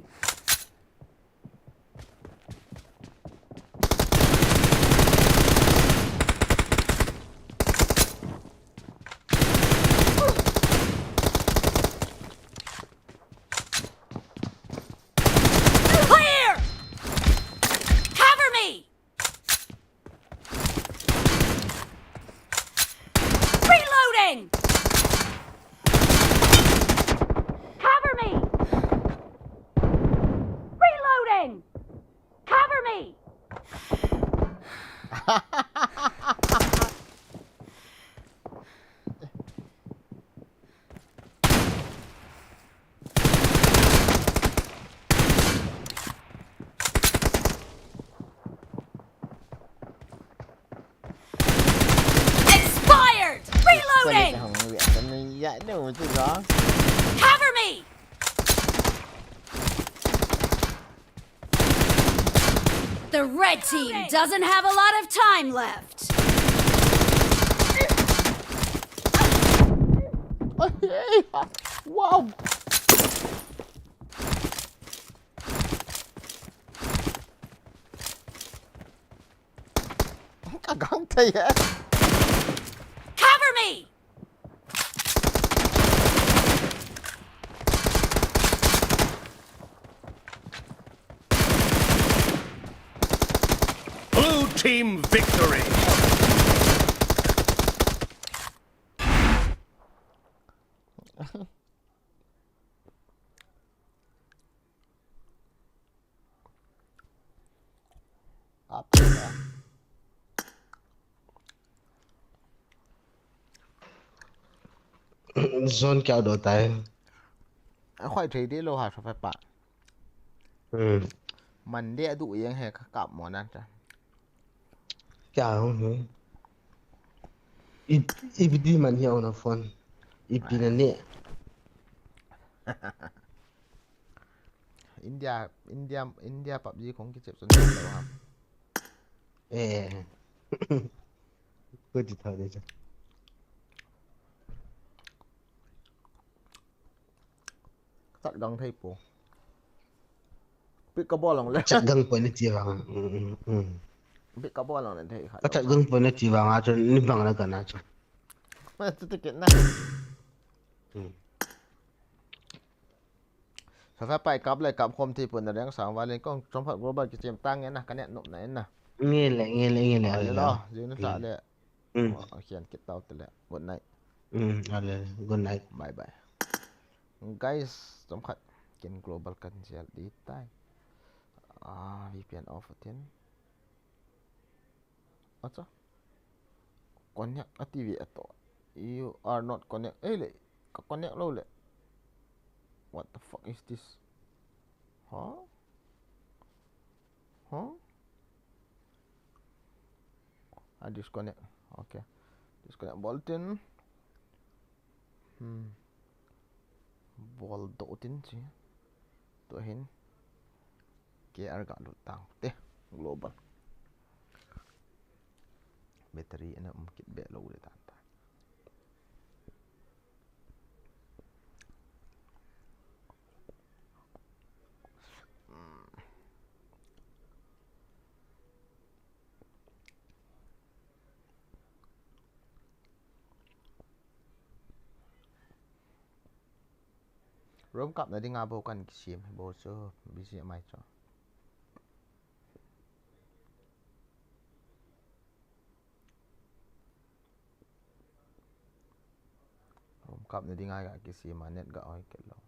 Clear! Cover me! Reloading! Cover me! Reloading! Cover me! Expired! Reloading! Cover me! The red team doesn't have a lot of time left. Wow! Ka gang thei e. Cover me! Blue team victory! Zone kya do tai. A khoi thei de lo ha so pa. Hmm. Man de adu yang he ka kap mo nan ta. Kya hung he? Ipi, ipi di man hi on a phone. Ipi na ne. India, India, India PUBG kong kichep chun lo ham. Eh. Ko ti tha de cha. Chat gang thei po. Pick ka bol long le. Chat gang po ni ti vang. Mm, mm, mm. Pick ka bol long le thei kha. Ka chat gang po ni ti vang a chu ni bang la ka na chu. Ma chu te ke na. Mm. Sa sa pai kap le kap khom thei po na reng sang va le kong chom phat global kichem tang nge na ka net nop na na. Nge le, nge le, nge le. Ai lo, jing na sa le. Mm. Oh, khian kit tau te le. Good night. Mm, ale, good night. Bye bye. Guys, chomkhat ken global kan share di tai. Ah, V P N off atin. Acha. Connect a T V ato. You are not connect. Eh, le, ka connect lo le. What the fuck is this? Huh? Huh? Ah, disconnect. Okay. Disconnect bol tin. Hmm. Bol doh tin chi. Tua hin. K R ga lut tang te. Global. Battery ana um kit be lo le tan ta. Hmm. Room kapna dinga bou kan kisem, bou chu busy mai chu. Room kapna dinga ga kisem a net ga oi kit lou.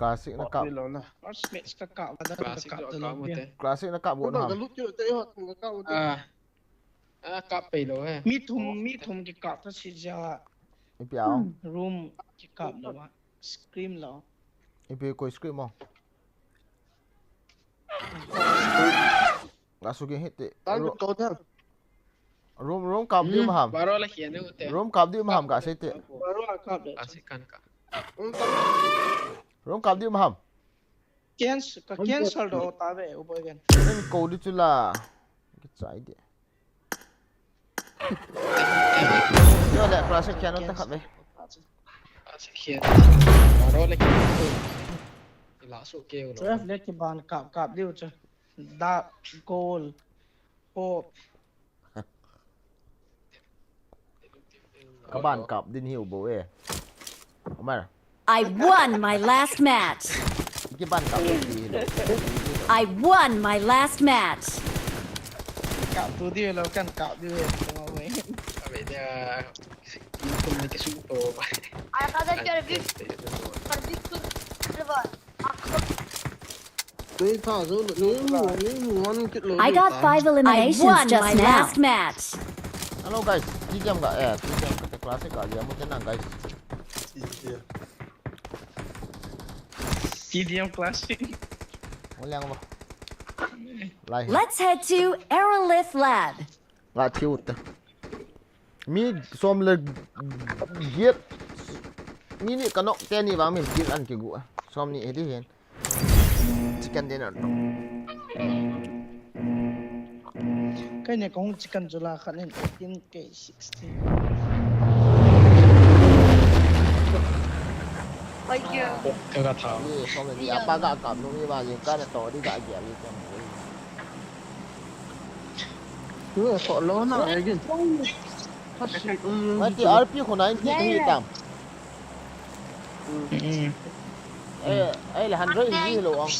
Classic na kap. First match ka kap, ada ka kap da lo. Classic na kap go na. Ah. Ah, kap pei lou he. Mi thum, mi thum kikap ta si ja. Ipi a? Hmm, room kikap lou a. Scream lou. Ipi koi scream mo? Ga su ke hit te. Room, room kap di maham. Baro la khian u te. Room kap di maham ga sei te. Baro la kap de. Asi kan ka. Room kap di maham. Cancel, ka cancel do ta ve, u boy ven. Nen ko di chu la. Ki chai de. Yo le, classic khian ta khat ve. Classic khian. Aro le khian. Ila su ke u lo. Twelve le kiban kap kap diu chu. Da goal. Hope. Kaban kap din hiu bou e. Omar. I won my last match. Kiban kap din hiu. I won my last match. Kap tu di lo kan kap di e. Abe dia. Ini pun ni kesu to. Ai, kada jar big. Big tu. I got five eliminations just now. Hello guys, T K M ga, eh, T K M ga, classic ga, ya, mo tena, guys. T D M classic. Mo liang ba. Lai. Let's head to Aerolith Lab. Nga thiu te. Mi som le giet. Mi ni ka nok te ni vang min kil an kigu a. Som ni hedi hin. Chicken dinner to. Kai ne kong chicken jula khat nen eighteen K sixteen. Oi kya? Ka ga tha. Ni som le ni apa ga kam nu ni ba yin ka na to di ga giet ni kam. Ui, ko lo na, eh, gin. Mati R P ko nine ti tam. Eh, eh, le hundred ni lo ang.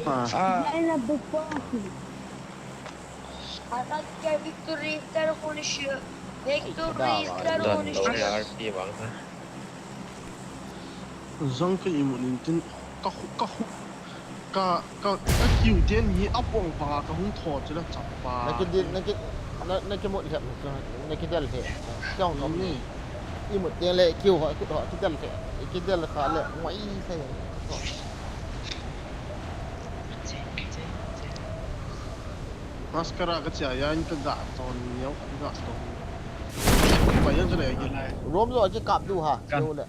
Ah. Attack victory, victory, victory, victory. Zang ka imut in tin, ka khu, ka khu, ka, ka, ka kiu ten hi a pong pa ka hung tho chu la chap pa. Na ki dil, na ki, na, na ki mut lhep, na ki del he. Kiong kom ni. Imut ten le kiu ho, ki ho, ki del he. Ki del kha le, ngoi sai. Mascara ka chia ya in ka ga ton ni, ka ga ton. Pai yan le. Rom lo ki kap du ha. Kiu le.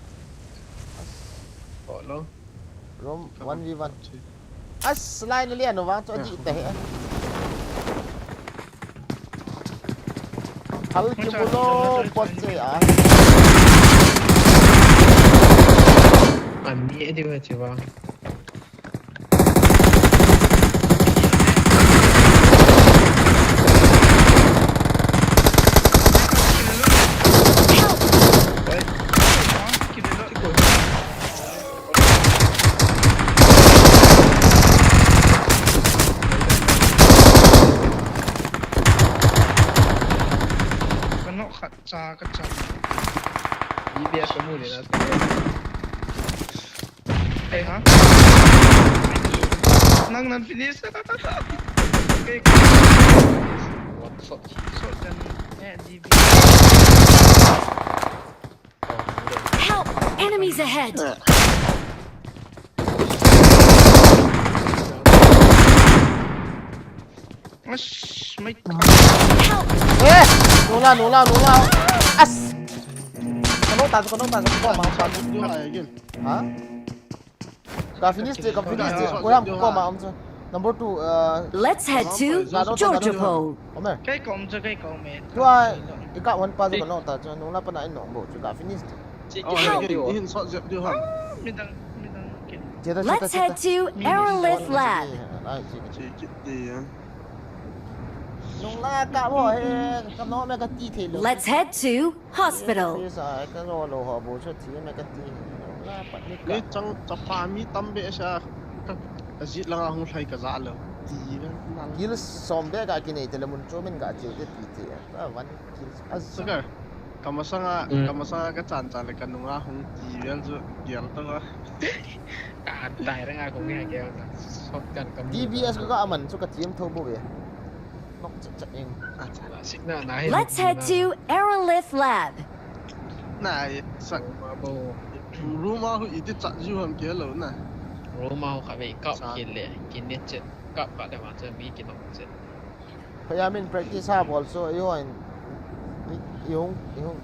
Ko lo. Room one v one. As line lian vang chu adi ta he. Hal ki bulo pot che a. An ni adi wa che wa. Ka nok khat cha, ka cha. D B S ka mu le na. Hey, ha? Nang nan finish. Okay. What shot? Shot gun. Eh, D B. Help! Enemies ahead! Ash, my God. Help! Eh! Nula, nula, nula. As! Kano ta, kano ta, kano ta, kano ta. Ha? Ka finish te, ka finish te. Ko ham ko ma am chu. Number two, uh, Let's head to Jorjapol. Omer. Kei kom chu, kei kom e. Tu a, i ka one pa chu ka nong ta chu, nong la pa na in nong bo chu ka finish te. Help! Hin shot jep diu ham. Midang, midang. Let's head to Aerolith Lab. Nong la ka bo he, ka no me ka ti thei lou. Let's head to Hospital. Ni chang chapa mi tam behseh a, ka, ka jit langa hung lhai ka ja lou. Ti ve nal. Kill som beh ka kinei te le mun chomin ka chiu te ti te. Ka van kill. Sagar. Ka masanga, ka masanga ka chan chan le ka nunga hung ti vel chu kial to. Ka han tai ranga kong nge ke. Shotgun ka mu. D B S ka ka aman chu ka tiam tho bo ve. Nok chat chat eng. Let's head to Aerolith Lab. Na, sak. Room a hu iti chat ju ham ke lo na. Room a hu ka ve kap ke le, kin ne chet, kap ka de ma chet mi kin nok chet. Phaya min practice ha bol so, i hon, i, i hung, i hung.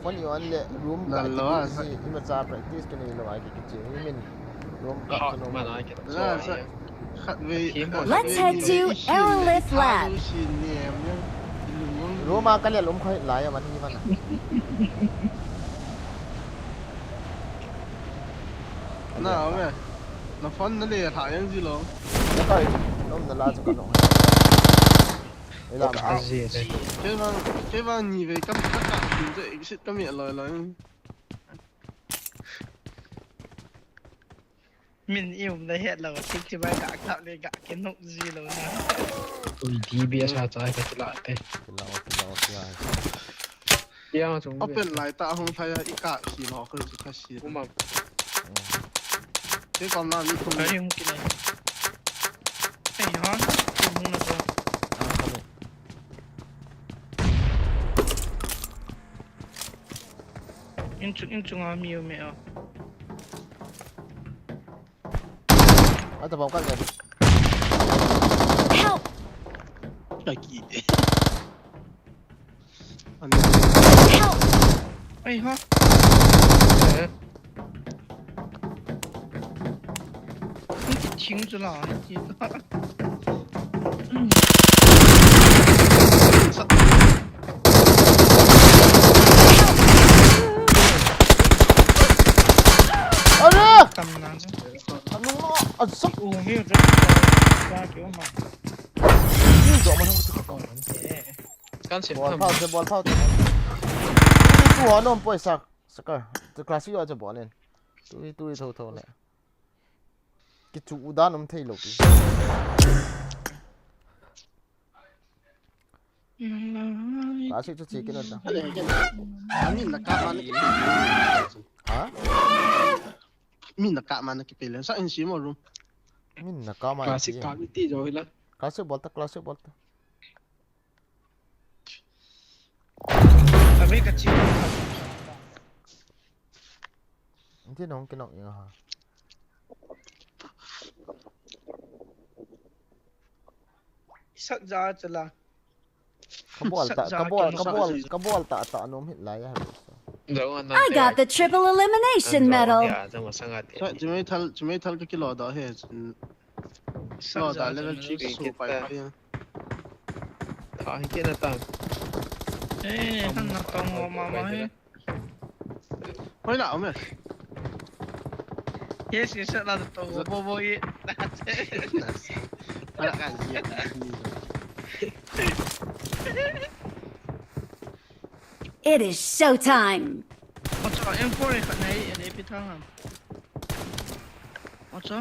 Phone i on le, room ka ti si, i ma cha practice ke nei lo ai ke ke che, i min. Let's head to Aerolith Lab. Room a ka le lum khoi lai a man ni man. Na, ome. Na phone na le tha yang ji lo. Na kai, lom na la chu ka no. Ila ma. Kei vang, kei vang ni ve kam ka ka tin je exit ka mi loi loi. Min i um na het lo, tik ti bai ka kap le ka ke nok ji lo na. Ui, D B S a cha ka ti la te. Ti la, ti la, ti la. Ya, chung. Open lai ta hung thai a i ka si lo ko chu ka si. Uma. Ke kom na mi kum. Ka hung ki na. Ei ha, hung na ko. Ah, ka lo. In chung, in chung a mi u me a. Ata bom ka le. Help! Ka ki. Help! Ai ha. Eh. Ni ti ching chu la, ni ti. Are! Tam na. Anu, asak. U mi u ja. Ja ke u ma. Ni jo ma hung tu ka. Kan se bol tham. Phao, se bol phao. Tu ho nom poi sak. Saka. Tu classic yo je bol nen. Tu tu tho tho le. Kichu u dan um thei lo pi. Ka si chu chi kin ta. Min na ka ma na ki. Ha? Min na ka ma na ki pele. Sa in si mo room. Min na ka ma. Classic ka mi ti jo hila. Classic bol ta, classic bol ta. Abe ka chi. Inti nong kinong ing ha. Sat ja chala. Kabol ta, kabol, kabol, kabol ta ta nom hit lai ha. I got the triple elimination medal. Chimei thal, chimei thal ka kilo da he. Lo da level six so pai pai. Tha hi kena tam. Eh, han na tong mo mama he. Hoi la, ome. Yes, yes, la tong mo mo ye. Ala ka ji. It is showtime. Acha, M four e khat nei, ele pi thang ham. Acha.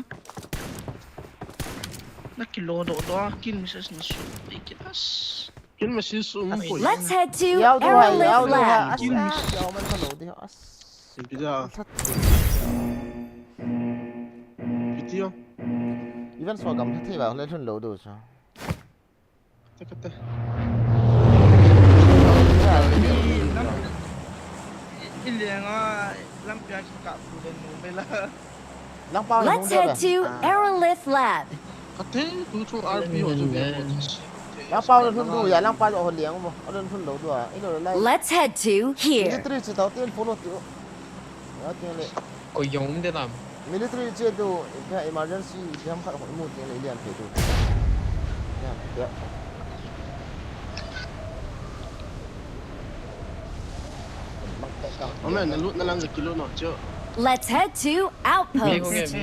Na kilo do do, kill message na su, ei kill as. Kill message su um poi. Let's head to Aerolith Lab. Kill message. Yau man ka lo di as. Simpi da. That. Yo. Even so gam thei ba le thun lo do cha. Te ka te. I lenga lampi a kikap tu le nu me la. Lang pa Let's head to Aerolith Lab. Ka te tu chu R P ho chu ve ko. Lang pa le thun du ya lang pa ho liang mo. A le thun lo du a. I lo lai. Let's head to here. Military chi tau ten follow ti. Ya ten le. Ko yong de lam. Military che tu, ipi emergency, ipi ham khat hoi mu tin le lian pe tu. Ya, ya. Ome, na lut na lang ka kilo no, cho. Let's head to outpost.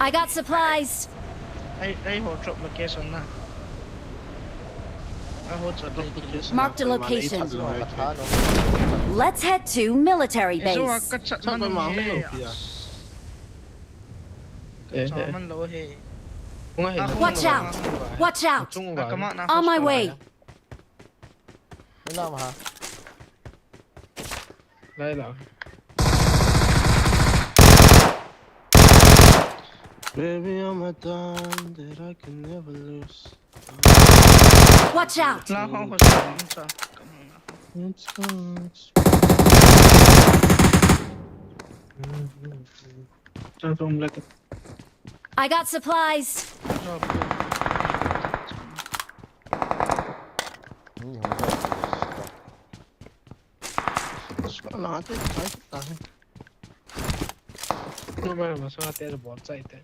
I got supplies. Ai, ai, ho drop location na. Marked a location. Let's head to military base. Watch out! Watch out! On my way! Baby, I'm a dime that I can never lose. Watch out! I got supplies. Late, late, late. Number masang ate bol sa ite.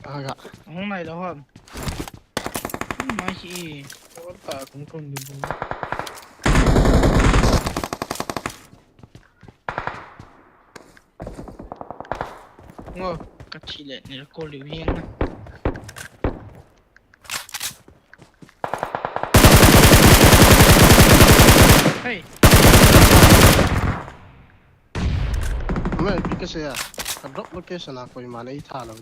Aga. Hung nai lo hon. Mai hi. Bol ta kung kung ni bol. Ngo. Ka chi le ni ko liu hiang na. Hey. Ome, ipi kasei a. Ka drop location a koima nei tha lou.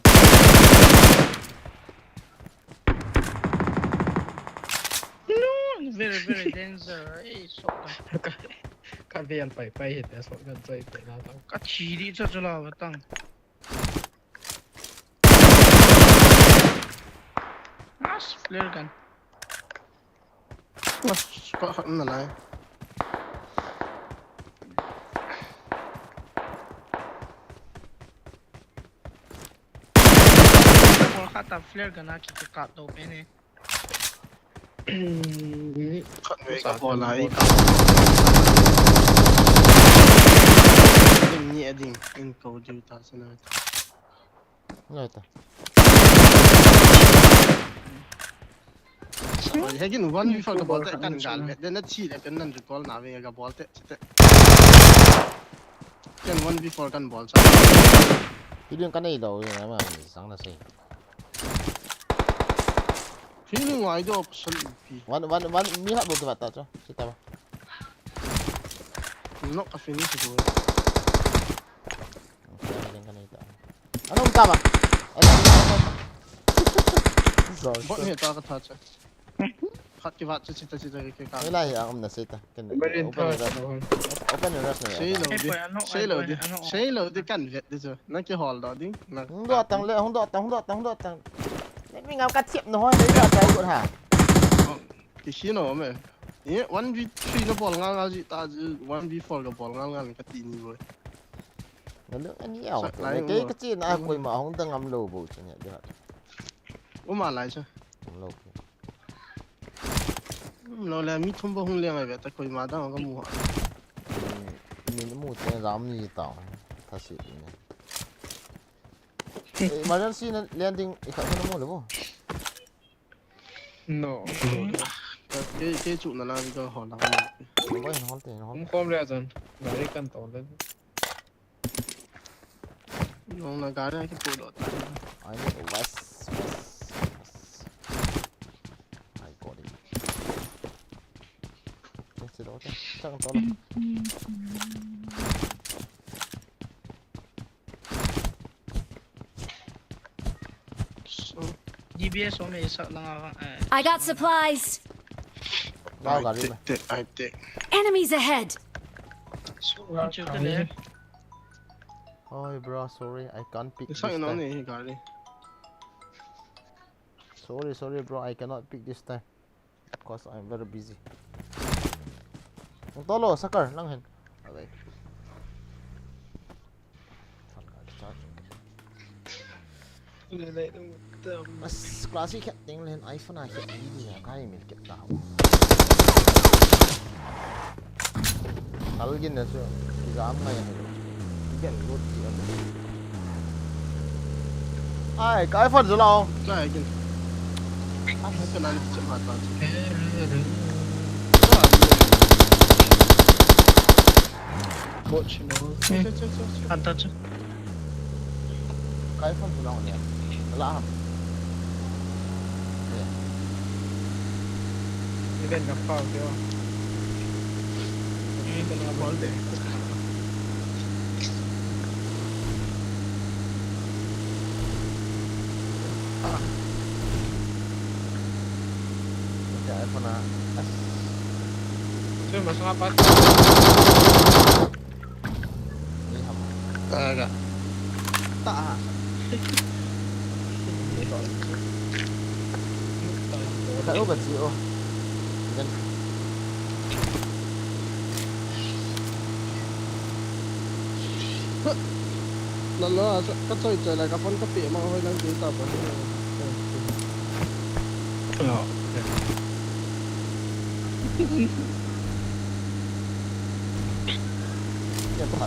No, very, very danger. Ei, shotgun. Ka, ka ven pai pai hite, shotgun choi te na tao. Ka chi di cha cha la ba tang. As, flare gun. As, pa khat na lai. Bol khat ta flare gun a ki, ki kap to pe ne. Khat ve ka bol lai ka. Ding ni a ding, in ko diu ta sana. Ngai ta. Hegin one v four ka bol te kan gal ve. Den na thi le pen nan recall na ve ka bol te, te. Ken one v four kan bol cha. Ki ding kan ei lo, ma, sang na sei. Feeling wide option pi. One, one, one, mi hat bol te bat ta cho. Sita ba. Nok ka finish ko. Ano um tama? Ano um tama? Bot ni ta ka tha cha. Khat ki vat cha, chita, chita, ki, ki ka. Mila hi a um na sita. Ken open rush. Open rush na. Sei lo di. Sei lo di. Sei lo di kan vet di chu. Na ki hol do ding. Hung do tang le, hung do tang, hung do tang, hung do tang. Le mi ngam ka thiap na hoi, le ka tai ko ha. Ki si no me. Ye, one v three na bol ngal ngal ji ta, one v four ka bol ngal ngal ka ti ni boi. Nalo ani au. Kei ka chi na koima hung da ngam lo bo chu ne da. Uma lai cha. Ngam lo. Lo le mi thum ba hung leng ai ve ta koima da ka mu ha. Min mu te ram ni ta. Tha si ni. Emergency na landing i kha na mu le bo. No. Ke, ke chu na la ni ka hol na. Boy, hol te, hol. Um, kom le jan. Gari kan to le. Nong na gari ki po do ta. I need a vest, vest, vest. I got it. Let's do it. Tang to. D B S home sa langa, eh. I got supplies. Lao gari me. Te, ai te. Enemies ahead. Chu te le. Sorry, bro. Sorry, I can't pick this Isang ino time. Ni gari. Sorry, sorry, bro. I cannot pick this time because I'm very busy. Ang tolo, sakar lang hen. Okay. Mas classic khat ting len iPhone a khat ni ni a kai mil kit ta. Algin na chu. Exam ngai ni. Get good ki. Ai, kai iPhone chu lao. Try again. Ai, ka nan che ma ta. Bot chino. Che che che che. Anta chu. Kai iPhone chu lao ne. La. Even na pa ke. Even na pa de. Ka iPhone a. Che ma sa pa. Ni ham. Ka ga. Ta. Ka o ka ji o. Then La la, ka choi choi la ka phone ka pe ma hoi lang ti ta pa. Lo.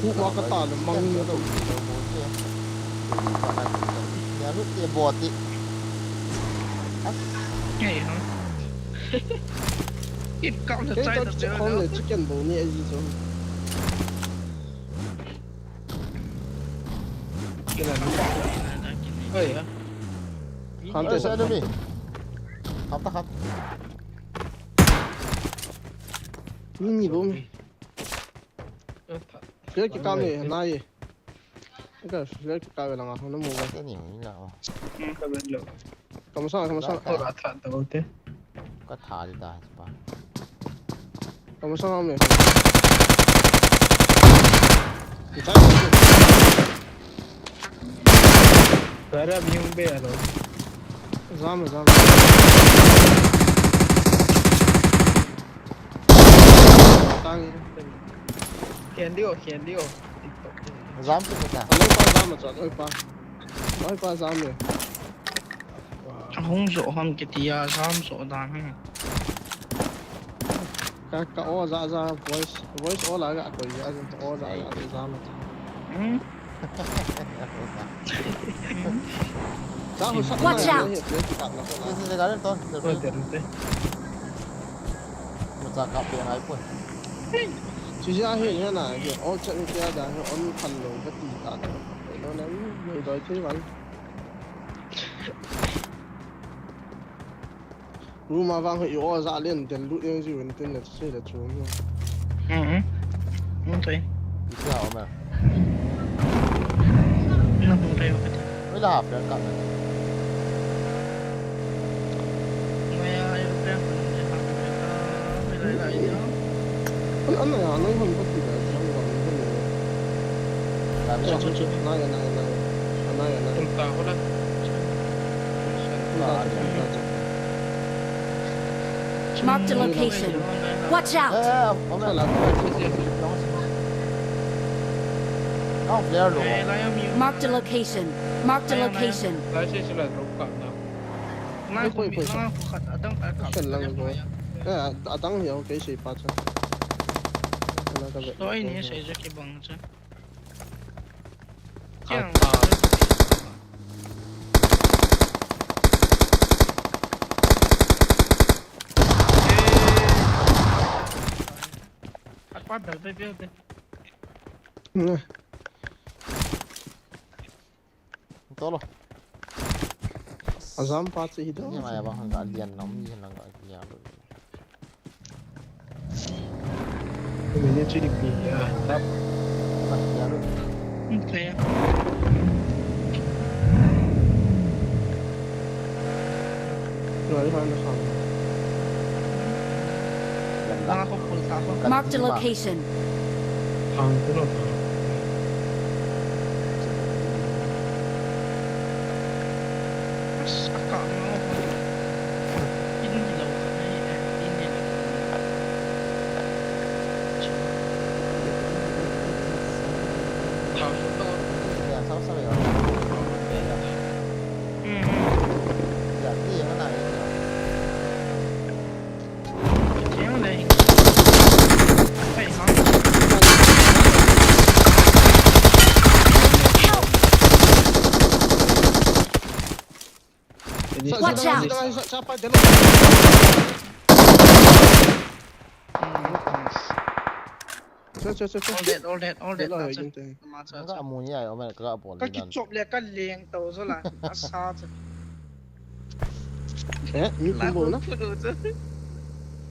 Ku ma ka ta le mang ni to. Ya lu te bo ti. Hey, ha. It kap le Ke chai ka ta che che khom lo. Le chicken bo ni ai ji so. Oi. Khan te sa enemy. Kap ta kap. Ni ni bo mi. Ke ki ka me na ye. Ka ke ki ka ve la nga no mo ga. Te ni mi la o. Ka ben lo. Ka ma sa, ka ma sa. Ko la tha to te. Ka tha di ta pa. Ka ma sa me. Ki ta. Gara bi hung be alo. Zam zam. Tang. Khen dio, khen dio. Zam tu ta. Alo pa zam cha, oi pa. Oi pa zam me. Hung jo hon ke tia sam so dan ha. Ka ka o za za voice voice o la ga ko ya o za za za ma. Hmm. Za ho sa. Watch out! This is the garden ton. Ko te te. Mo cha kap pe ngai po. Chu ja he he na ke o cha ni ke da he on khan lo ka ti ta. Lo na ni doi thei wan. Room a vang hi o za len del lut jeng ji win tin le se le chu. Hmm. Hmm. Te. Iti ha o ma. Na hung te. Oi la ha pe ka. Mo ya ai pe ko ni ha. Pe lai lai ni. An an ya no hon ko ti da jang wa ni. La mi. Chu chu na ya na ya na. Na ya na. Tum ta ho la. Tum ta chu tum ta chu. Marked a location. Watch out! Eh, o ma la. Ka flare lo. Marked a location. Marked a location. Lai se se la drop ka na. Na ko mi na ko khat adang ka ka. Kan lang ko. Eh, adang ya okay se pa cha. Kana ka ve. Oi ni se je ki bang cha. Tolo. Azam pa chi hi do. Ni ma ya ba hang ka lian nam ni lang ka ya lo. Mene chu ipi a tap. Sa ya lo. Kaya. Lo ai han kham. Yan la. Ako pun sa ako. Marked a location. Ang kulo pa. Watch out! Cha, cha, cha. All dead, all dead, all dead. Cha, cha, cha. Ka mu ni ai, o mai ka bol. Ka kichop le ka leng to zo la. Asa cha. Eh, mi thum bol na.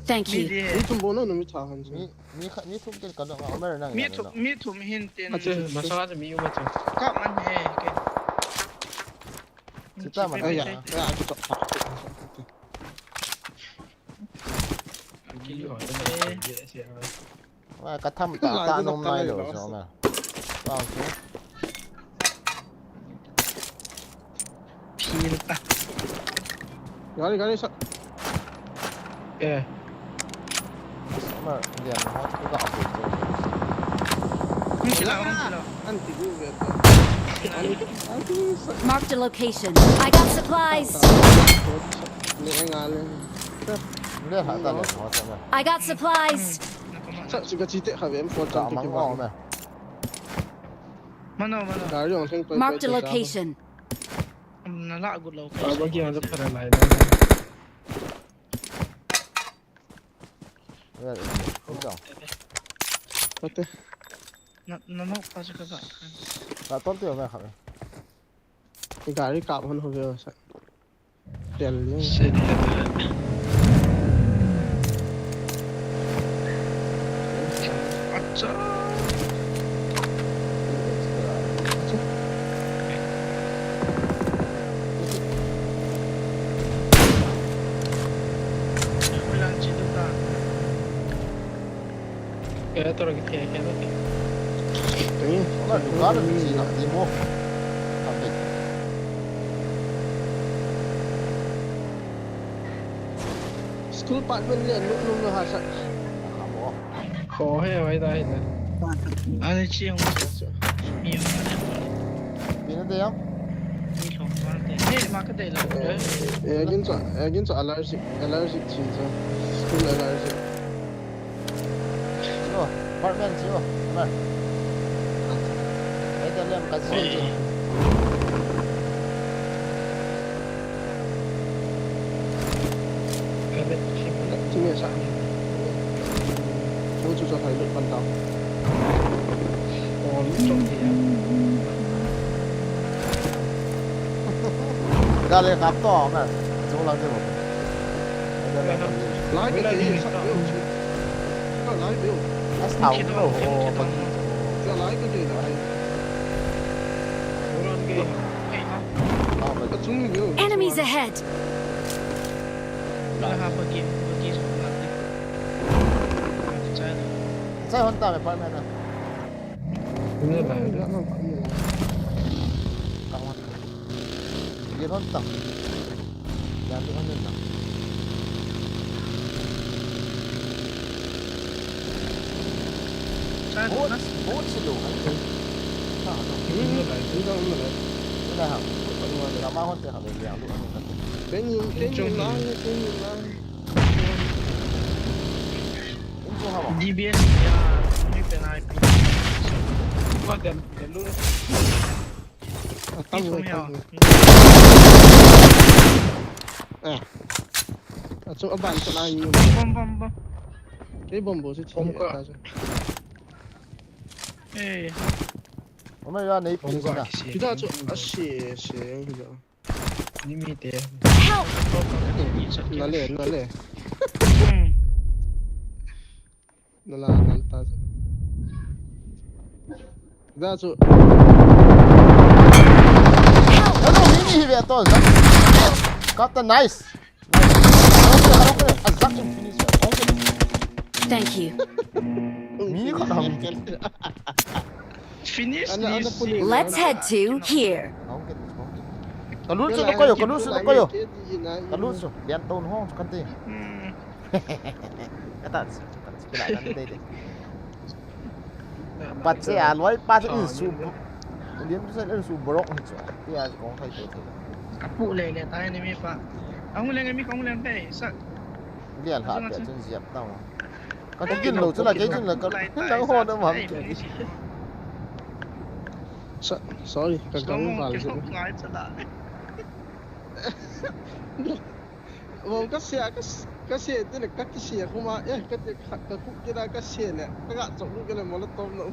Thank you. Mi thum bol na, mi tha han. Mi, mi kha, mi thum tin ka dong, o mai nang. Mi thum, mi thum hin tin. Ache, masala mi u ma cha. Ka man he ke. Sita ma. Ai ya, ya, kichop. Ka tham ta ta nom nai lo so ma. Wow, so. Phil ta. Gari, gari sa. Eh. Sama dia na hot ko ka apo ko. Ni sila, ni sila. Anti du ve ta. Anti, anti sa. Marked a location. I got supplies. Ni ngal. Nde ha ta le ho sa na. I got supplies. Sa, siga chite kha ve, M four ta mang o me. Mano, mano. Gari ong theng. Marked a location. Na la gu lo. Ba ba ki ang para lai na. Ate. Na, na no pa ka ba. Ka ton te me kha. Gari ka hon ho ve sa. Tel ni. Acha. Ulang chi tu ta. Kaya to lagi tiya kaya to. Wala, lugar na si na di mo. Kapit. School part man le, nung nung na hasa. Kamo. Ko he, wai da he na. Ani chi hong. Mi hong. Pina de yam. Mi hong ma de. He, ma ka de la. Eh, gin cha, eh, gin cha allergic, allergic chi cha. School allergic. Yo, apartment yo. Mar. Ai ta lem ka si. Ka de chi. Chi me sa. Ko chu cha hai lut pan ta. Ko lu chong ni ya. Ga le kap to ma. Chung lang de mo. Ga le kap to. Lai ka ke sa. Ka lai de. As thau lo ho. Ka lai ka ke lai. Ka chung ni de. Enemies ahead. Ka ha ba ke, ba ke so na. Sai hon ta me pa me na. Ni lai. Ka hon. Ye hon ta. Ya lu hon ta. Bot, bot si lo, han ko. Ha, no. Ni lai, ni lai, ni lai. Ni lai ha. Ka ma hon te ha, ya lu hon ta. Keni, keni lai, keni lai. Info ha ba. D B S ya, ni pe na I P. Ko dem, dem lu. Atam lo, atam lo. Eh. Achu aban cha lai ni. Bom, bom, bom. Kei bom bo si. Bom ka. Eh. Ome ya nei pi na. Kita chu asi asi ya. Ni mi te. Help! Na le, na le. Na la, na la ta. Da chu. Hello, mini hi ve to. Kap ta, nice. Azak chu finish. Thank you. Mi khat ham. Finish. Let's head to here. Ka lut chu ko yo, ka lut chu ko yo. Ka lut chu. Lian ton hong chu kan te. Kata, kata, kila kan te de. Pat se a loi pat in su. Lian se in su brok ni chu. Ti a kong thai to thai. Ka pu le le tai ni mi pa. Ang le mi kong le pe sa. Lian ha pe chun ziap ta. Ka kin lo chu la ke jin la ka. Nang ho na ma. Sorry, ka gang val chu. Mo ka se, ka, ka se te le, ka kise khuma, eh, ka te, ka, ka khu kila ka se le, ka ga chok lu kila mo la tom no.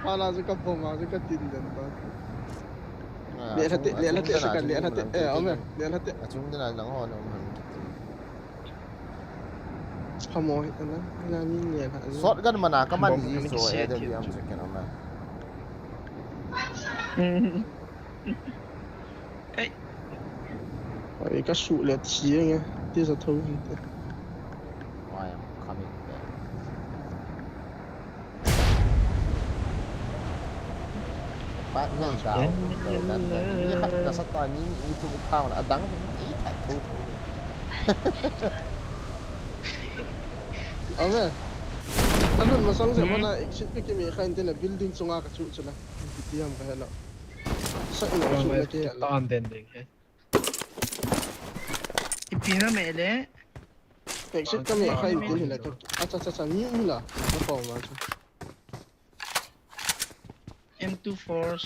Pala ju ka bom a ju ka tin den ta. Ah, le la te, achung, le la te, achung se ka, le la te, eh, ome, le la te. Achung den a lang ho no. Phamo hi ta na, na mi le la. Shotgun mana ka man ji so, eh, de bi am se ken ome. Ei. Ai, ka su le chi nge, ti sa tho hi te. Why I'm coming there. Pat nang down. Ni khat na sa ta ni, ni tu thang la dang ni that tho tho. Ave. Ka lhun masang se mana exit pi kimi khan te na building chunga ka chu chu la. Ti am ka hela. Sa ina chu na ke la. Tan den ding he. Ipi na me le. Exit ka me khai tin hila ka. Acha, acha, acha, ni, ni la. Na pa ma chu. M two four.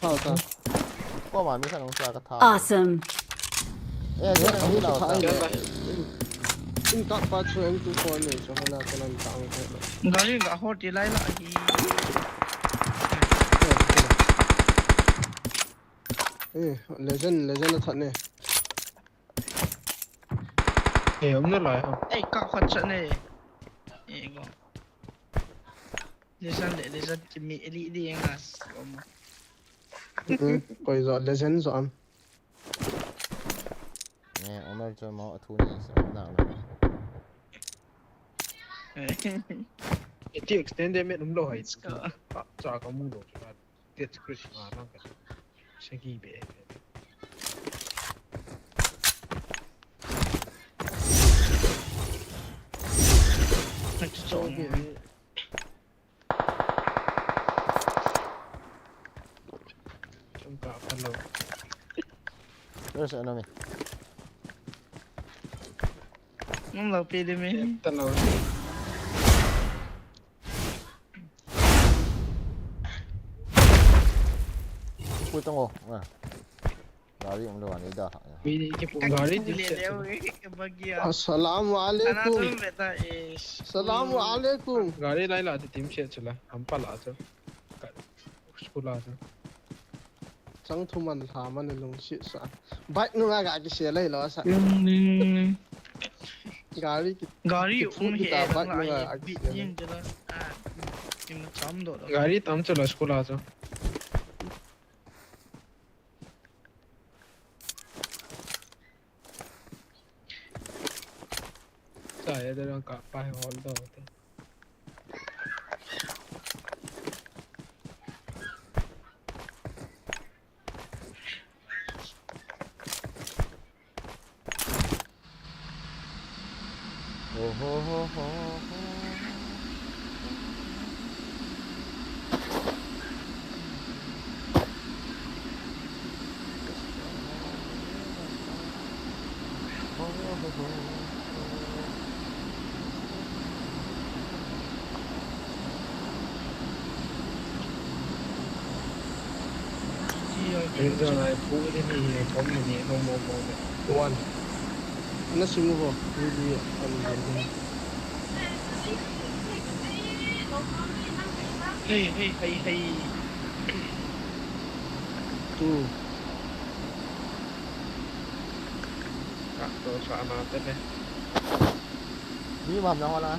Thal ta. Ko ma mi sa nung sa ka tha. Awesome. Eh, dia kami dah. In tak pat so M two four ni, so hala ka nan tang ka. Gari ga ho ti lai la hi. Eh, legend, legend a that ne. Eh, um na lai ha. Ei, ka khat chat ne. Eh, go. Legend le, legend kimi eli di ngas. Um. Mm, koi zo legend zo am. Eh, Omer cho mo athu ni sa na na. Eh. Eti extend de me um lo hai. Let's go. Ka cha ka mu lo. Tet Chris ma lang ka. Sagi be. Let's go. Chungka palo. Where's the enemy? Nung lau pe de me. Talo. Pui tong o. Ah. Gari um lo ani da. Wi ni ke pu gari di le se. Assalamu alaikum. Assalamu alaikum. Gari lai la ti tim se chula. Am pa la chu. School a chu. Chang thu man lha man lungset sa. Bike nunga ga kise lai lo sa. Gari ki, gari um he ta bike nunga ga kise. Gari tam chu la school a chu. Sa ya da lang ka pa hol da te. One. Na simu ho. Really, um, hey, hey, hey, hey. Two. Ka to sa na te ne. Ni mam na ho la.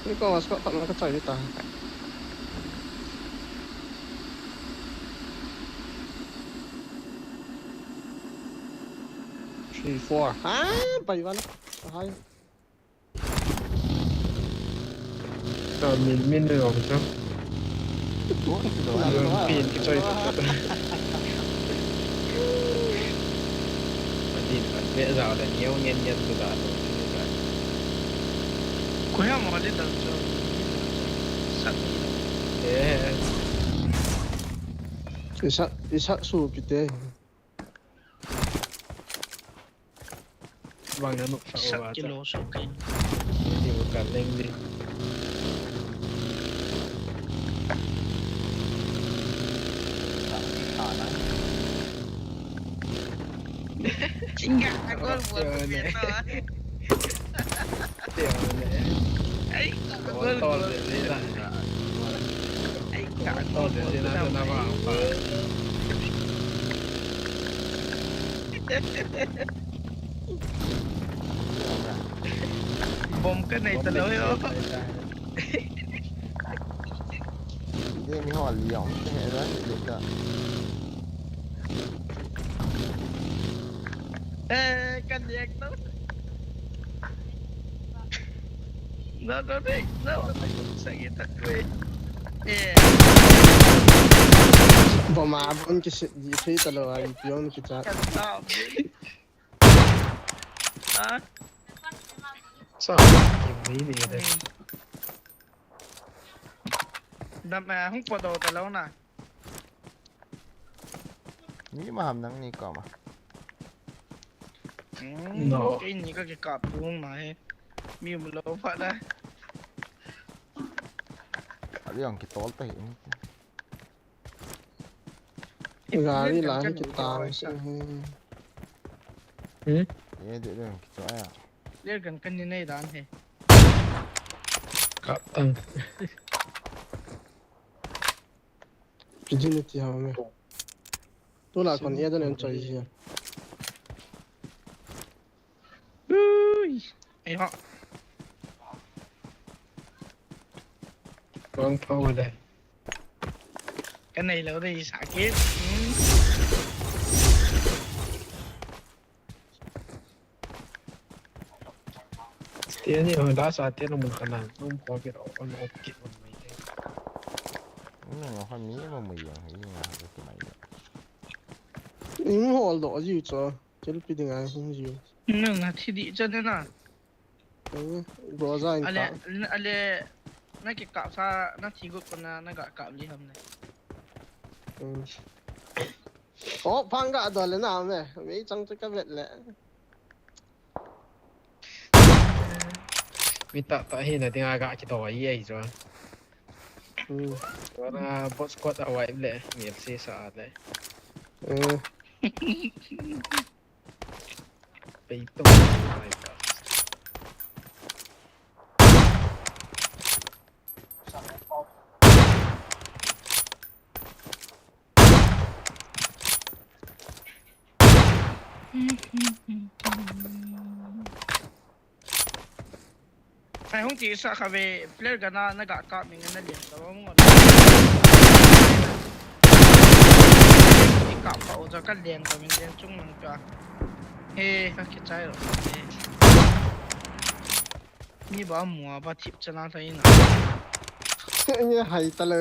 Ni ko mas ko tam na ka chai ta. Three, four. Ha, pai van. Hai. Ka min min ni rom sa. Pin ki choi ta. Adin ka be za le niu ngen ngen tu da. Ko ya mo de da cho. Sat. Eh. Isa, isa su kite. Bang na nuk sa. Sak kilo so kin. Ni ko ka leng di. Chinga ka gol bol ko pe to. Ai ka gol bol. Ai ka gol bol. Bom ka nei ta lo yo. Game hi hol liang te he ra ni ta. Eh, kan liang to. No, no, no, no, sa kita ko eh. Eh. Bom a bom ki se di thei ta lo a i pion ki cha. Kan ta. Ha? Sa ki ni ni de. Dam eh hung po do ta lo na. Ni ma ham nang ni ko ma. No. Kei ni ka ke kap tung na he. Mi mu lo pha da. Ka liang ki tol ta hi. Gari la ki tang se he. Hmm? Ye de de ki cho ya. Flare gun kan ni nei dan he. Kap tang. Kijin ti ha me. Tu la kon ya dan en choi ji. Ui. Ai ho. Wrong power de. Ka nei lo de sa ki. Hmm. Tian ni ho da sa tian mun kana. Num ko ki ro on op ki on mai de. Num ho mi mo mo yang hi nga ha ki mai de. Num ho do ji cho. Chil pi ding ai hung ji. Nang na thi di cha de na. Hmm, go za in ale, ka. Ale, na ki kap sa, na thi got ko na, na ga kap li ham ne. Hmm. Oh, phang ga do le na me. Me chang chu ka vet le. Mi ta ta hi na ding a ga ki do ai ai jo. Hmm. Ko na bot squad a wai le, mi se sa le. Hmm. Peitung. Ai hung ti sa kha ve, flare gun a na ga kap min na lian ta mo. Ni kap pa o ja ka lian ta min lian chung nang ka. He, ka kichai ro. He. Mi ba mua ba thip chana ta ina. Ni hai ta lo.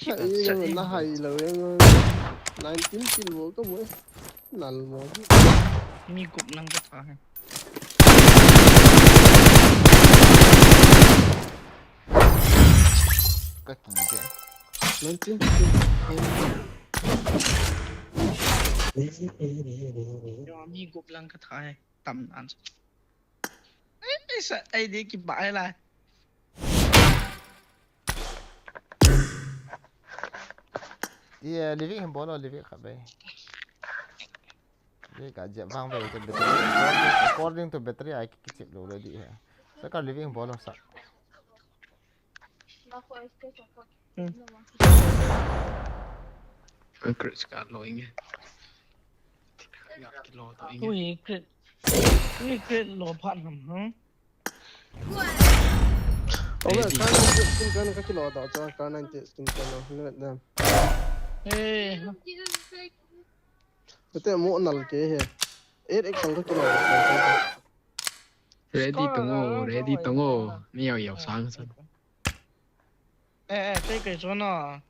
Hai na hai lo. Nineteen kill mo ka mo. Nal mo. Mi gup lang ka tha hai. Ka ki de. Nineteen kill. Yo, mi gup lang ka tha hai. Tam nan. Ai, sa, ai, de ki ba, ai, la. Ye, living him bolo, living kha be. Ye ka je vang be ke battery. According to battery, ai ki chip lo le di he. Sa ka living bolo sa. Hmm. Crit ka lo inge. Ya ki lo to inge. Ui, crit. Ui, crit lo phat ham, hmm? Obe, kar ninety skin gun ka kilo da cha, kar ninety skin gun na, let them. Eh. Ate mo nal ke he. Eight X ang ka kilo da. Ready to go, ready to go. Ni yau yau sang san. Eh, eh, tei kai chon a.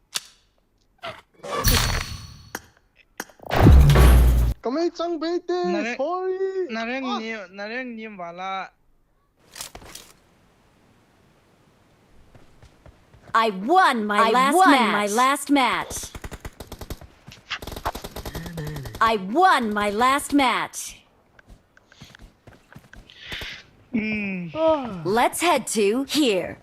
Kamei chang bei te, sorry. Na rank ni, na rank ni wala. I won my last match. I won my last match. Hmm. Let's head to here.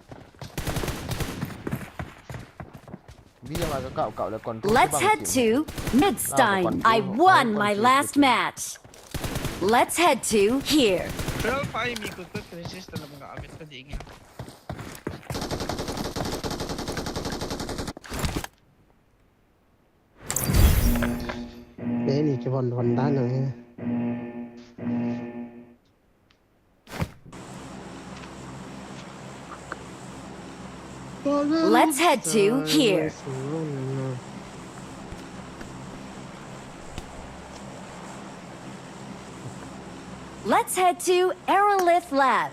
Bi ya Ka kap kap le control Let's head to Midstein. I won my last match. Let's head to here. Twelve ai mi ko ko resist la mga abit ka di nga. Beni ki von von dan ang. Let's head to here. Let's head to Aerolith Lab.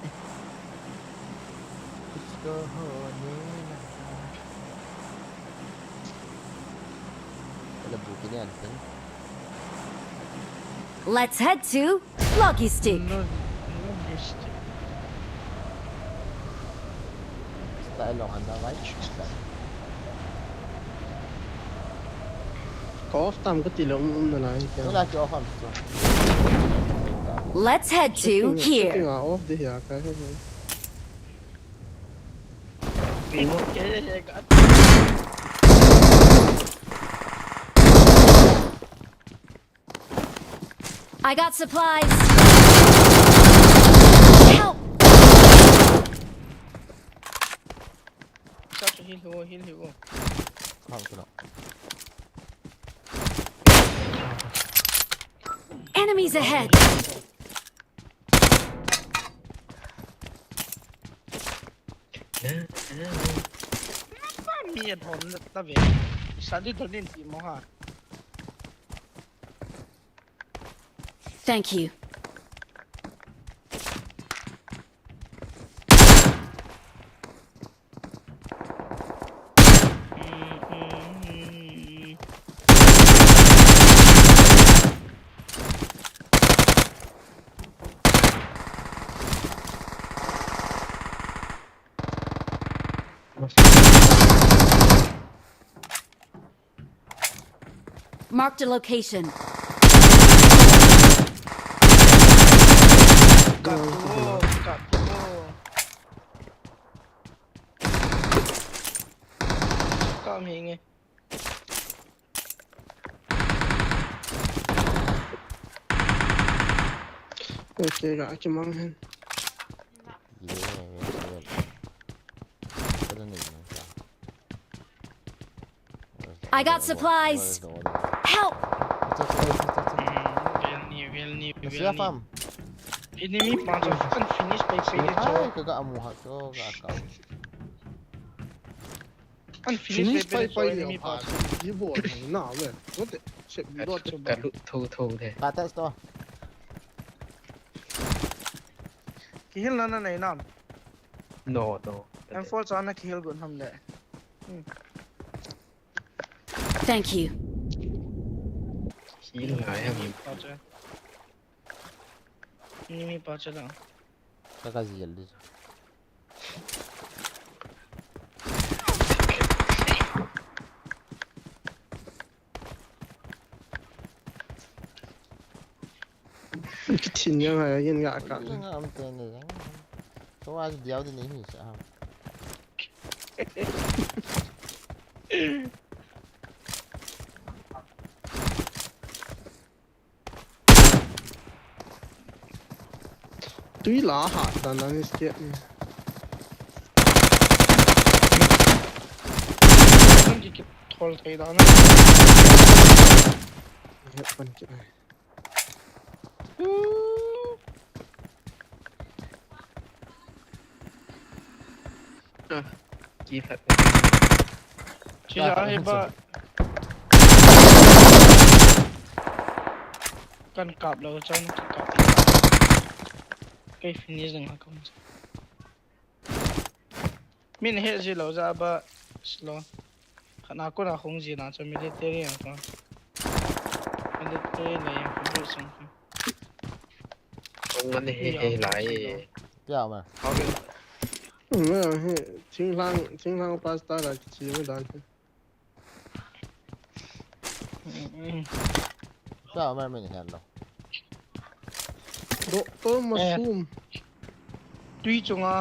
Let's head to Logistic. Logistic. Style lang handa vai. Ka off tam ka ti le um um na lai kya. Wala ki off am so. Let's head to here. Off de ya ka. I got supplies. Help! Heal, heal, heal. Enemies ahead. Mi a thon ta ve. Sa di thon in ti mo ha. Thank you. Marked a location. Kap tu, kap tu. Kap hinge. Okay, ka kimang hen. I got supplies. Help! Well new, well new, well new. Enemy pa, so kan finish pai pai de cho. Ai, ka ga amu ha cho, ga ka. Kan finish pai pai de pa. Di bo na we. What the? Shit, mi do cho. Ka lu tho tho de. Ka ta sto. Ki heal na na nei nam. No, no. M four cha na ki heal gun ham le. Thank you. Heal ngai ham. Enemy pa cha la. Ka ka heal di. Thin yang hai yin ga ka. Yang am te ne yang. To a diau de ni hi sa. Tui la ha dan dan ni step ni. Kan ki ki thol thei dan na. He pan ki ai. Ki phat. Ki ja he ba. Kan kap lou chan, kan kap. Kei finish ding a kon. Min he ji lou ja ba slow. Khana kona hung ji na cha military a ka. Military le ya ko sung ka. Hung man he he lai. Pia ma. Thinglang, thinglang pasta la chi me dan. Sao mai mai hello. Doctor Mushroom. Tui chunga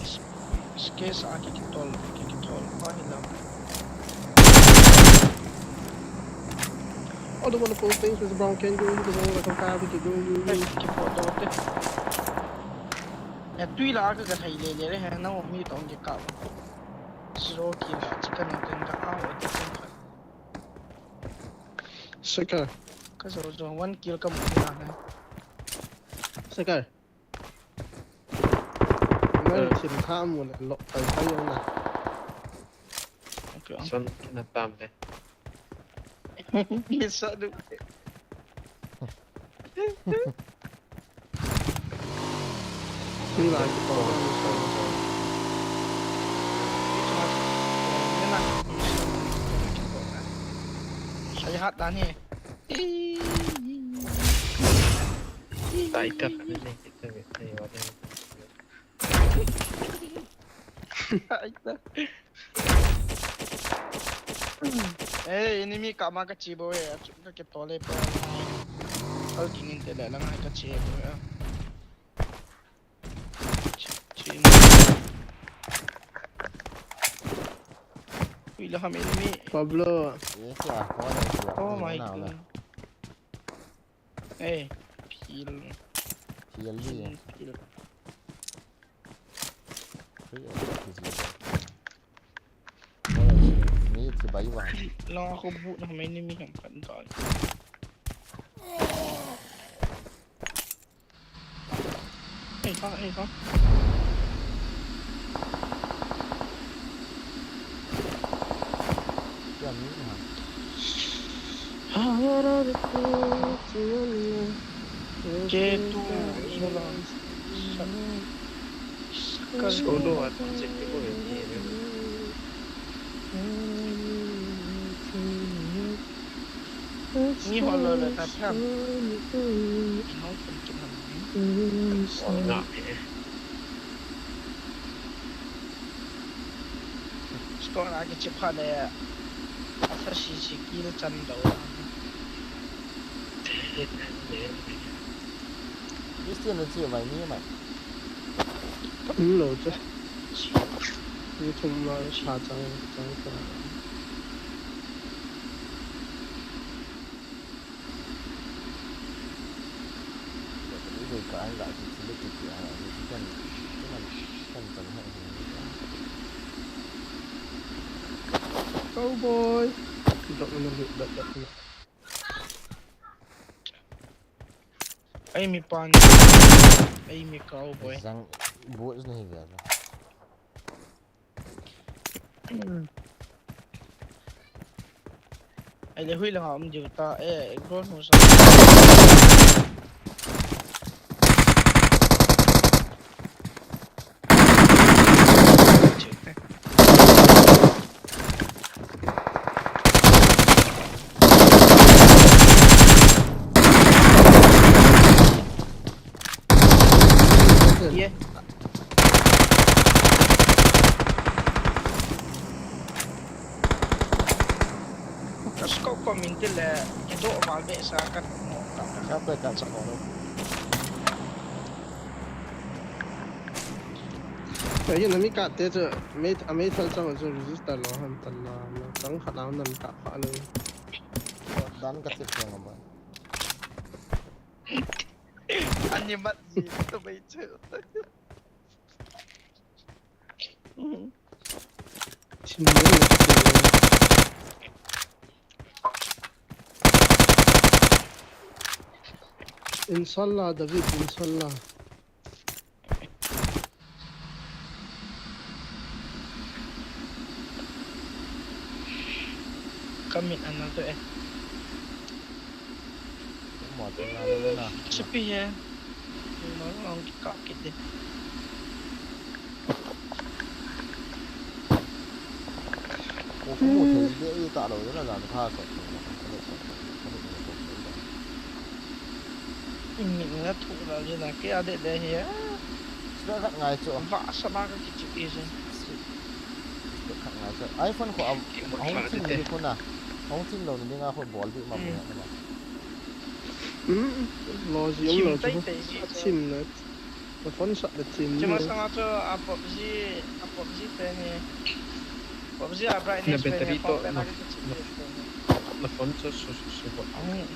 s-, skes a ki kitol, ki kitol pa hi lam. Don't wanna post things with brown can do, you don't wanna compare with you, do, you, you. Kipodoh te. Ya tui la ka ka thai le le le he, na mi tong ke ka. Zero kill la, chicken no ten ka out te. Sakar. Ka zo zo, one kill ka mu na he. Sakar. Ngai thim kha mu le lok pai pai na. Okay. Son kina tam le. Ni sa du. Ni la ki to. Sai hat dan he. Tai tak ni kita ni wa. Ai ta. Eh, enemy kama ka chi bo eh, achu ka ke tole pa. Al ding in te le lang hai ka chi bo eh. Chi, chi. Ui, la ham enemy. Pablo. Yes, yeah. Oh my God. Eh, pil. Pil di. Pil. Free of P G. Ni ti bai wa. Long ako bu na may nimi kang pantal. Eh, ha, eh, ha. Kya ni ha? Ke tu, zola. Solo at ang safety ko eh. Ni holo le ta pham. Ni holo le ta pham. Nga eh. Score a kichep phat le, asa si si kill chan do. Christian na chi vai ni mai. Lo cha. Ni thum la cha chang chang cha. Cowboy. Drop na, drop, drop na. Ai mi pan. Ai mi cowboy. Jang boot na hi ve. Ai le hui la ham diu ta, eh, drone ho sa. Ye. Ka scope ko min ti le, kidoh val be sa ka mo ka ka. Ka pe ka sa ko. Ka ye na mi ka te chu, me, a me thal chang chu register lo han tan la, na chang khat na mi ka pa le. Dan ka ti ko ma. Ani mat ji to bai chu. Inshallah, David, inshallah. Kamit ana to eh. Mo to na lo na. Sipi he. Mo ang ka kit de. Ko ko mo thei de i ta lo na dan kha so. Min nga thu la je na ke a de de he. Sna khat ngai chu. Va sa ba ka kit kit e je. Khat ngai chu. iPhone ko a hong thim ni ko na. Hong thim lo ni nga ko bol di ma mo na. Hmm, lo ji um lo chu. Thim na. Ka phone sat le thim. Chima sanga chu a PUBG, a PUBG fan hi. PUBG a brightness fan hi, battery to na. Na phone chu su su su ba. Ang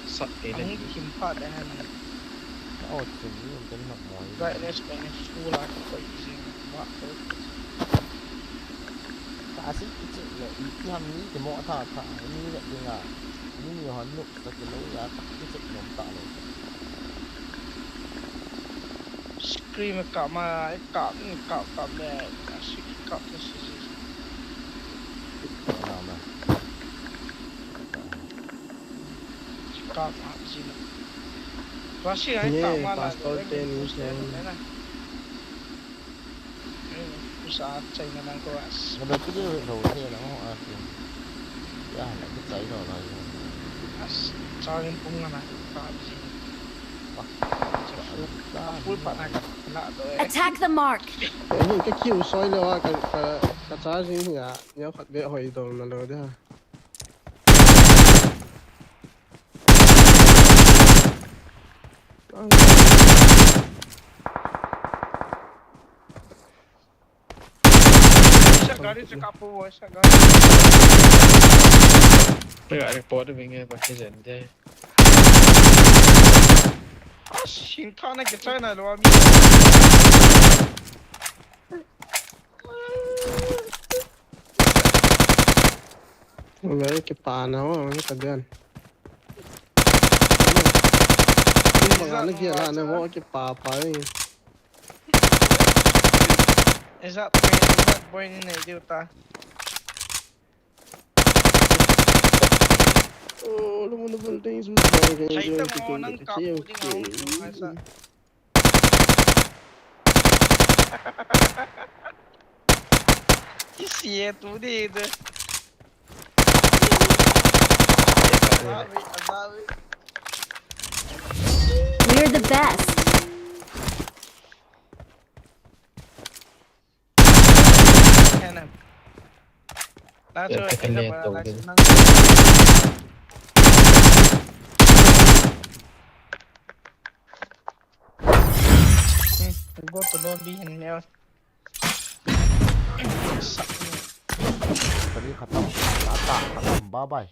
sat te le. Ang kim pha de han. Na o chu ni ten na moi. Brightness ko ni full a ko jing ma ko. Ta si ki chu le i ki ham ni ki mo tha tha ni le dinga. Ni ni han nu ta ki lo ya ta ki chu nom ta lo. Scream ka ma ka ka ka me. Ka si ka ka si si. Ka na ma. Ka ka si na. Ka si ai ka ma la. Pastor te ni se. Usa chai na nang ko as. Nga ba tu lo the na ho a. Ya na ki chai lo la. As chai pung na ka si. Full pa na ka la do. Attack the mark. Ni ka kiu soi lo a ka ka ka cha jing ya. Ni khat be hoi do na lo de ha. Aisa gari se kapu, aisa gari. Aisa gari po de vinge ba ke jende. Asin thana ke chai na lo ami. Ngai ke pa na ho, ngai ka dian. Ni ba na ke la na ho ke pa pa ni. Is that boy, is that boy ni nei diu ta? Oh, lo mo na bol ding su. Chai ta mo nang ka pu ding ang tu hai sa. Kisi e tu di de. We're the best. Kena. Lacho, eka ba, lacho nang. Hmm, go to lobby hin leo. Kali khatam. Tata khatam. Bye bye.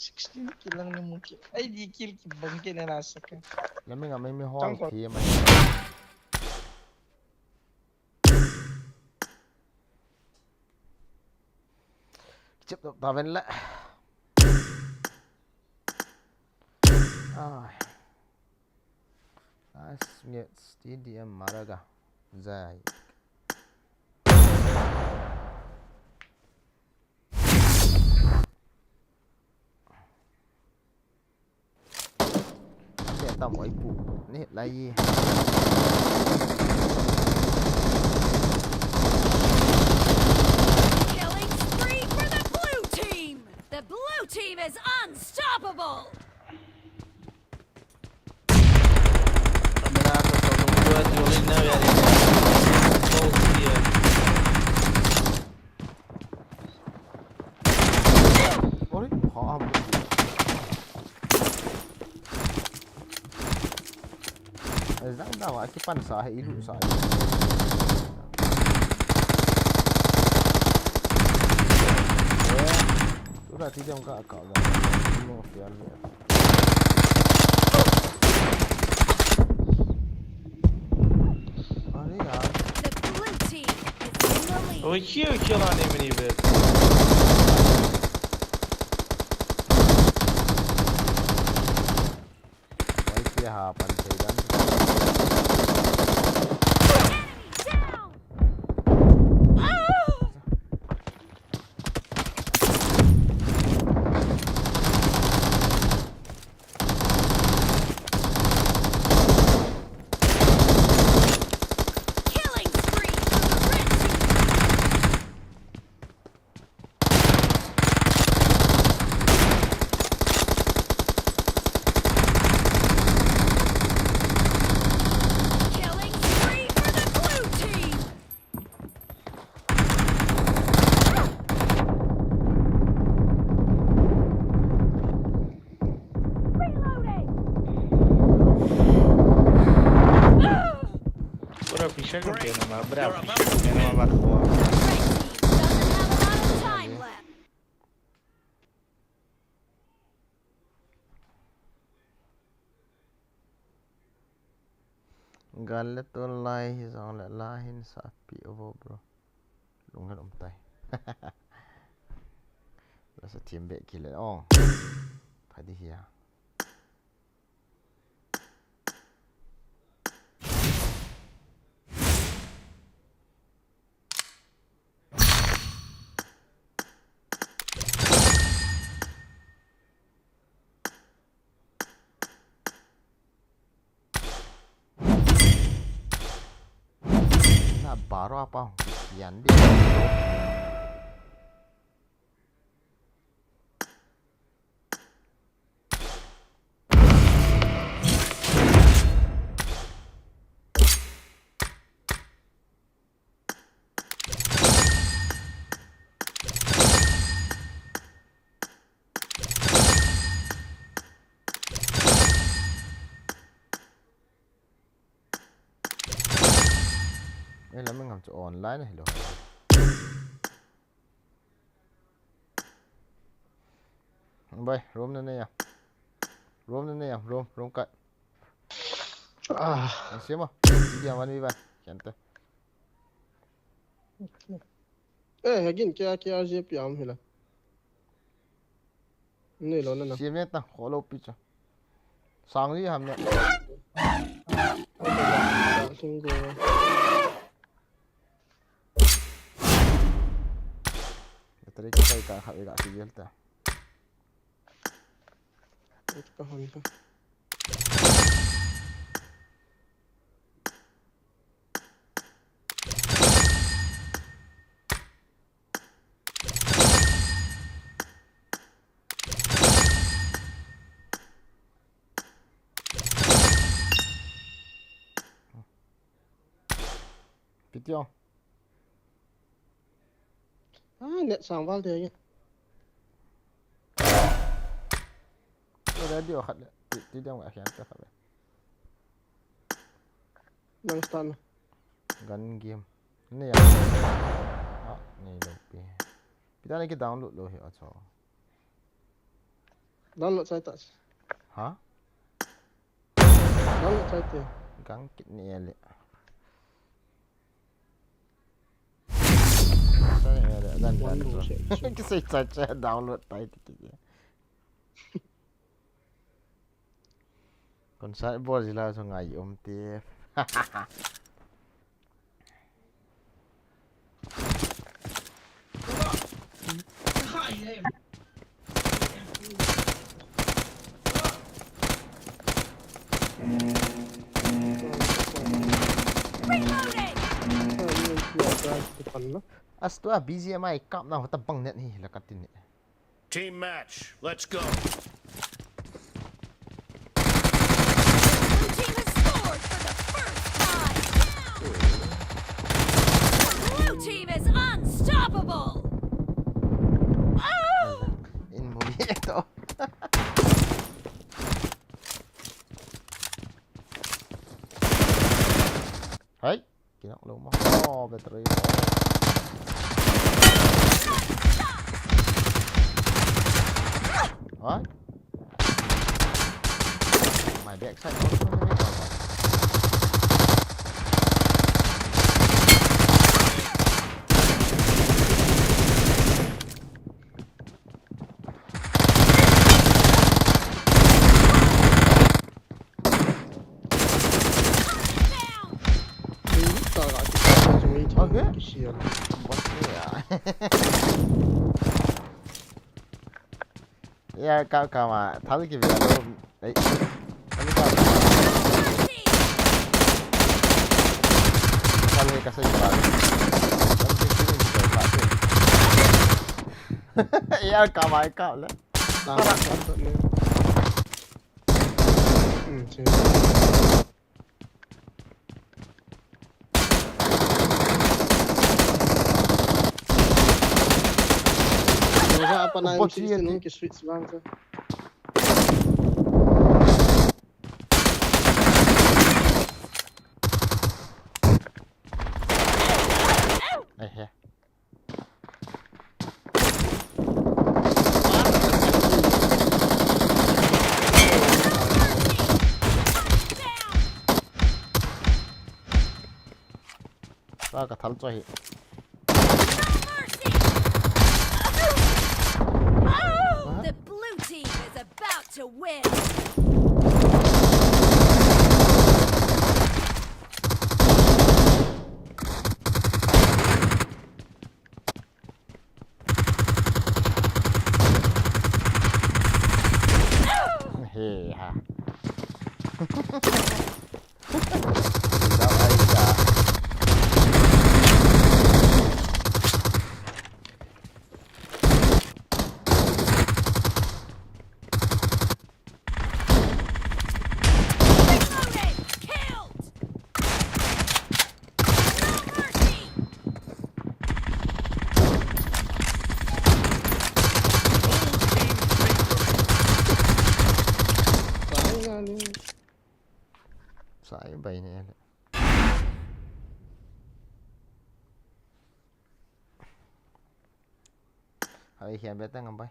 Sixteen kill lang ni mu ki. Ai di kill ki bang ki na nasa ka. Lami nga mai mi hol thi mai. Chip ta ven le. Ai. Nice ngets T D M maraga. Zai. Ate tam oi pu. Ni lai. Killing spree for the blue team. The blue team is unstoppable. Oi, ha, ha. Ai, zang da wa, ki pan sa he, ilu sa he. Ura ti jong ka ka ga. No fial le. Are yaar. The blue team is in the lead. Oi, kill, kill on him in a bit. Oi, kill ha, pan thei dan. Enemy down. Ah! Killing spree for the red team. Killing spree for the blue team. Reloading. Bora, ficha que pena, ma, bora, ficha que pena, ma, barco. Gal le tol lai hijongle la hin sapi uvo bro. Lunghan um tai. Lasa thim be kile o. Phadi hia. Na baro apa hung kikian di. Ei, la mi ngam chu online hi lo. Bai, room na nei a. Room na nei a, room, room kai. Ah. Ang siya mo. Hindi ang one v one. Siyempre. Eh, hagin, kaya, kaya R G P am hila. Nei lo na na. Siya mo ta, kholo pi cha. Sang li ham na. Battery ka kai ka kha ka si yel ta. Ito ka hon ka. Pitio. Ah, net sang val de. Ko radio khat le. Ti, ti diam ka hian ta khat le. Nang start na. Gun game. Nei a. Ah, nei lo pi. Pi ta nei ki download lo hi a cho. Download chai ta. Ha? Download chai te. Gang kit ni ele. Chai ele, dan dan cho. Ki sei chai chai download tai ti ki. Kon sa bol jila so ngai um te. Astua B G M I kap na hota bang net hi la katin ni. Team match, let's go. Blue team has scored for the first time. Blue team is unstoppable. Oh! In mo ito. Hai. Kinok lo mo. Oh, battery. What? My backside also. Okay. What the hell? Ya, kau, kau ma, thal ki velo. Ei. Thal ki velo. Thal ki velo. Ya, kau ma, kau le. Apa na M sixteen ki switch lang sa. Eh, eh. Ka thal chu ahi. The blue team is about to win. He ha. Sai bai ne le. Hai hian be tang bai.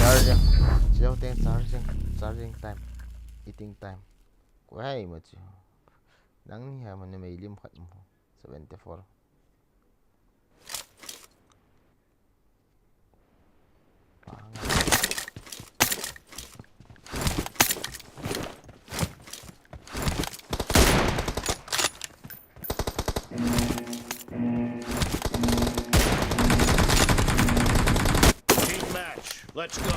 Charging. Charging, charging, charging time. Eating time. Kuai ma chu. Nang ni ha ma ne mai lim khat mo. Seventy four. Let's go.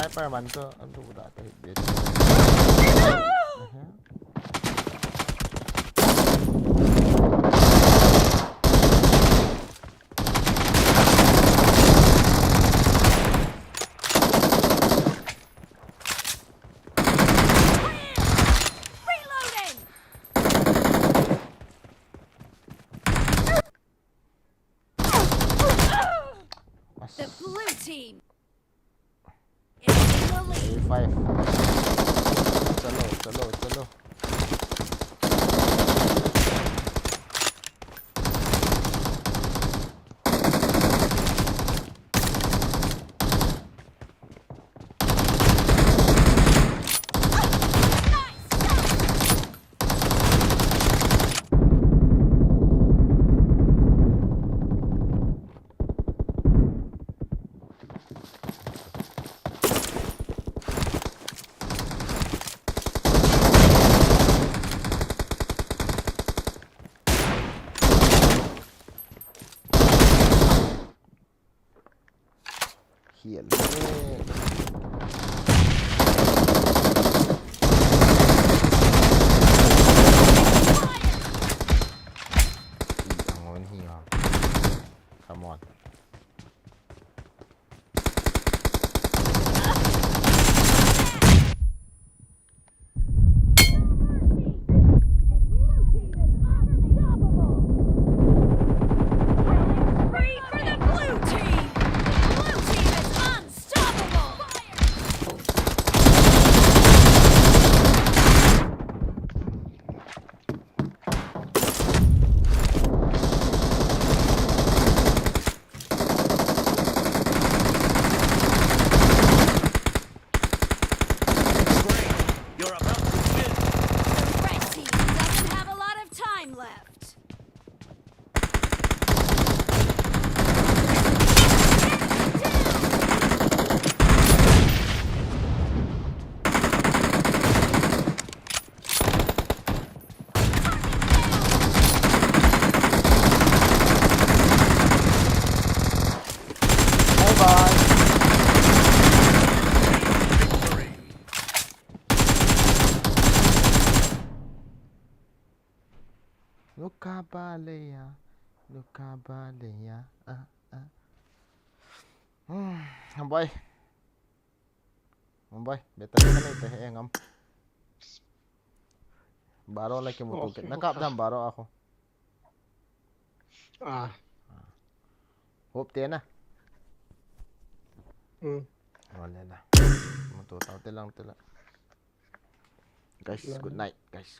Sniper man to, aduh da te bit. The blue team. Five. Chalo, chalo, chalo. Hial le. Kabaleya, nu kabaleya. Ah, ah. Hmm, boy. Boy, better ka nei te engam. Baro la kimuto ke. Na kap dam baro ako. Ah. Hope te na. Hmm. Wala na. Muto tau te lang te lang. Guys, good night, guys.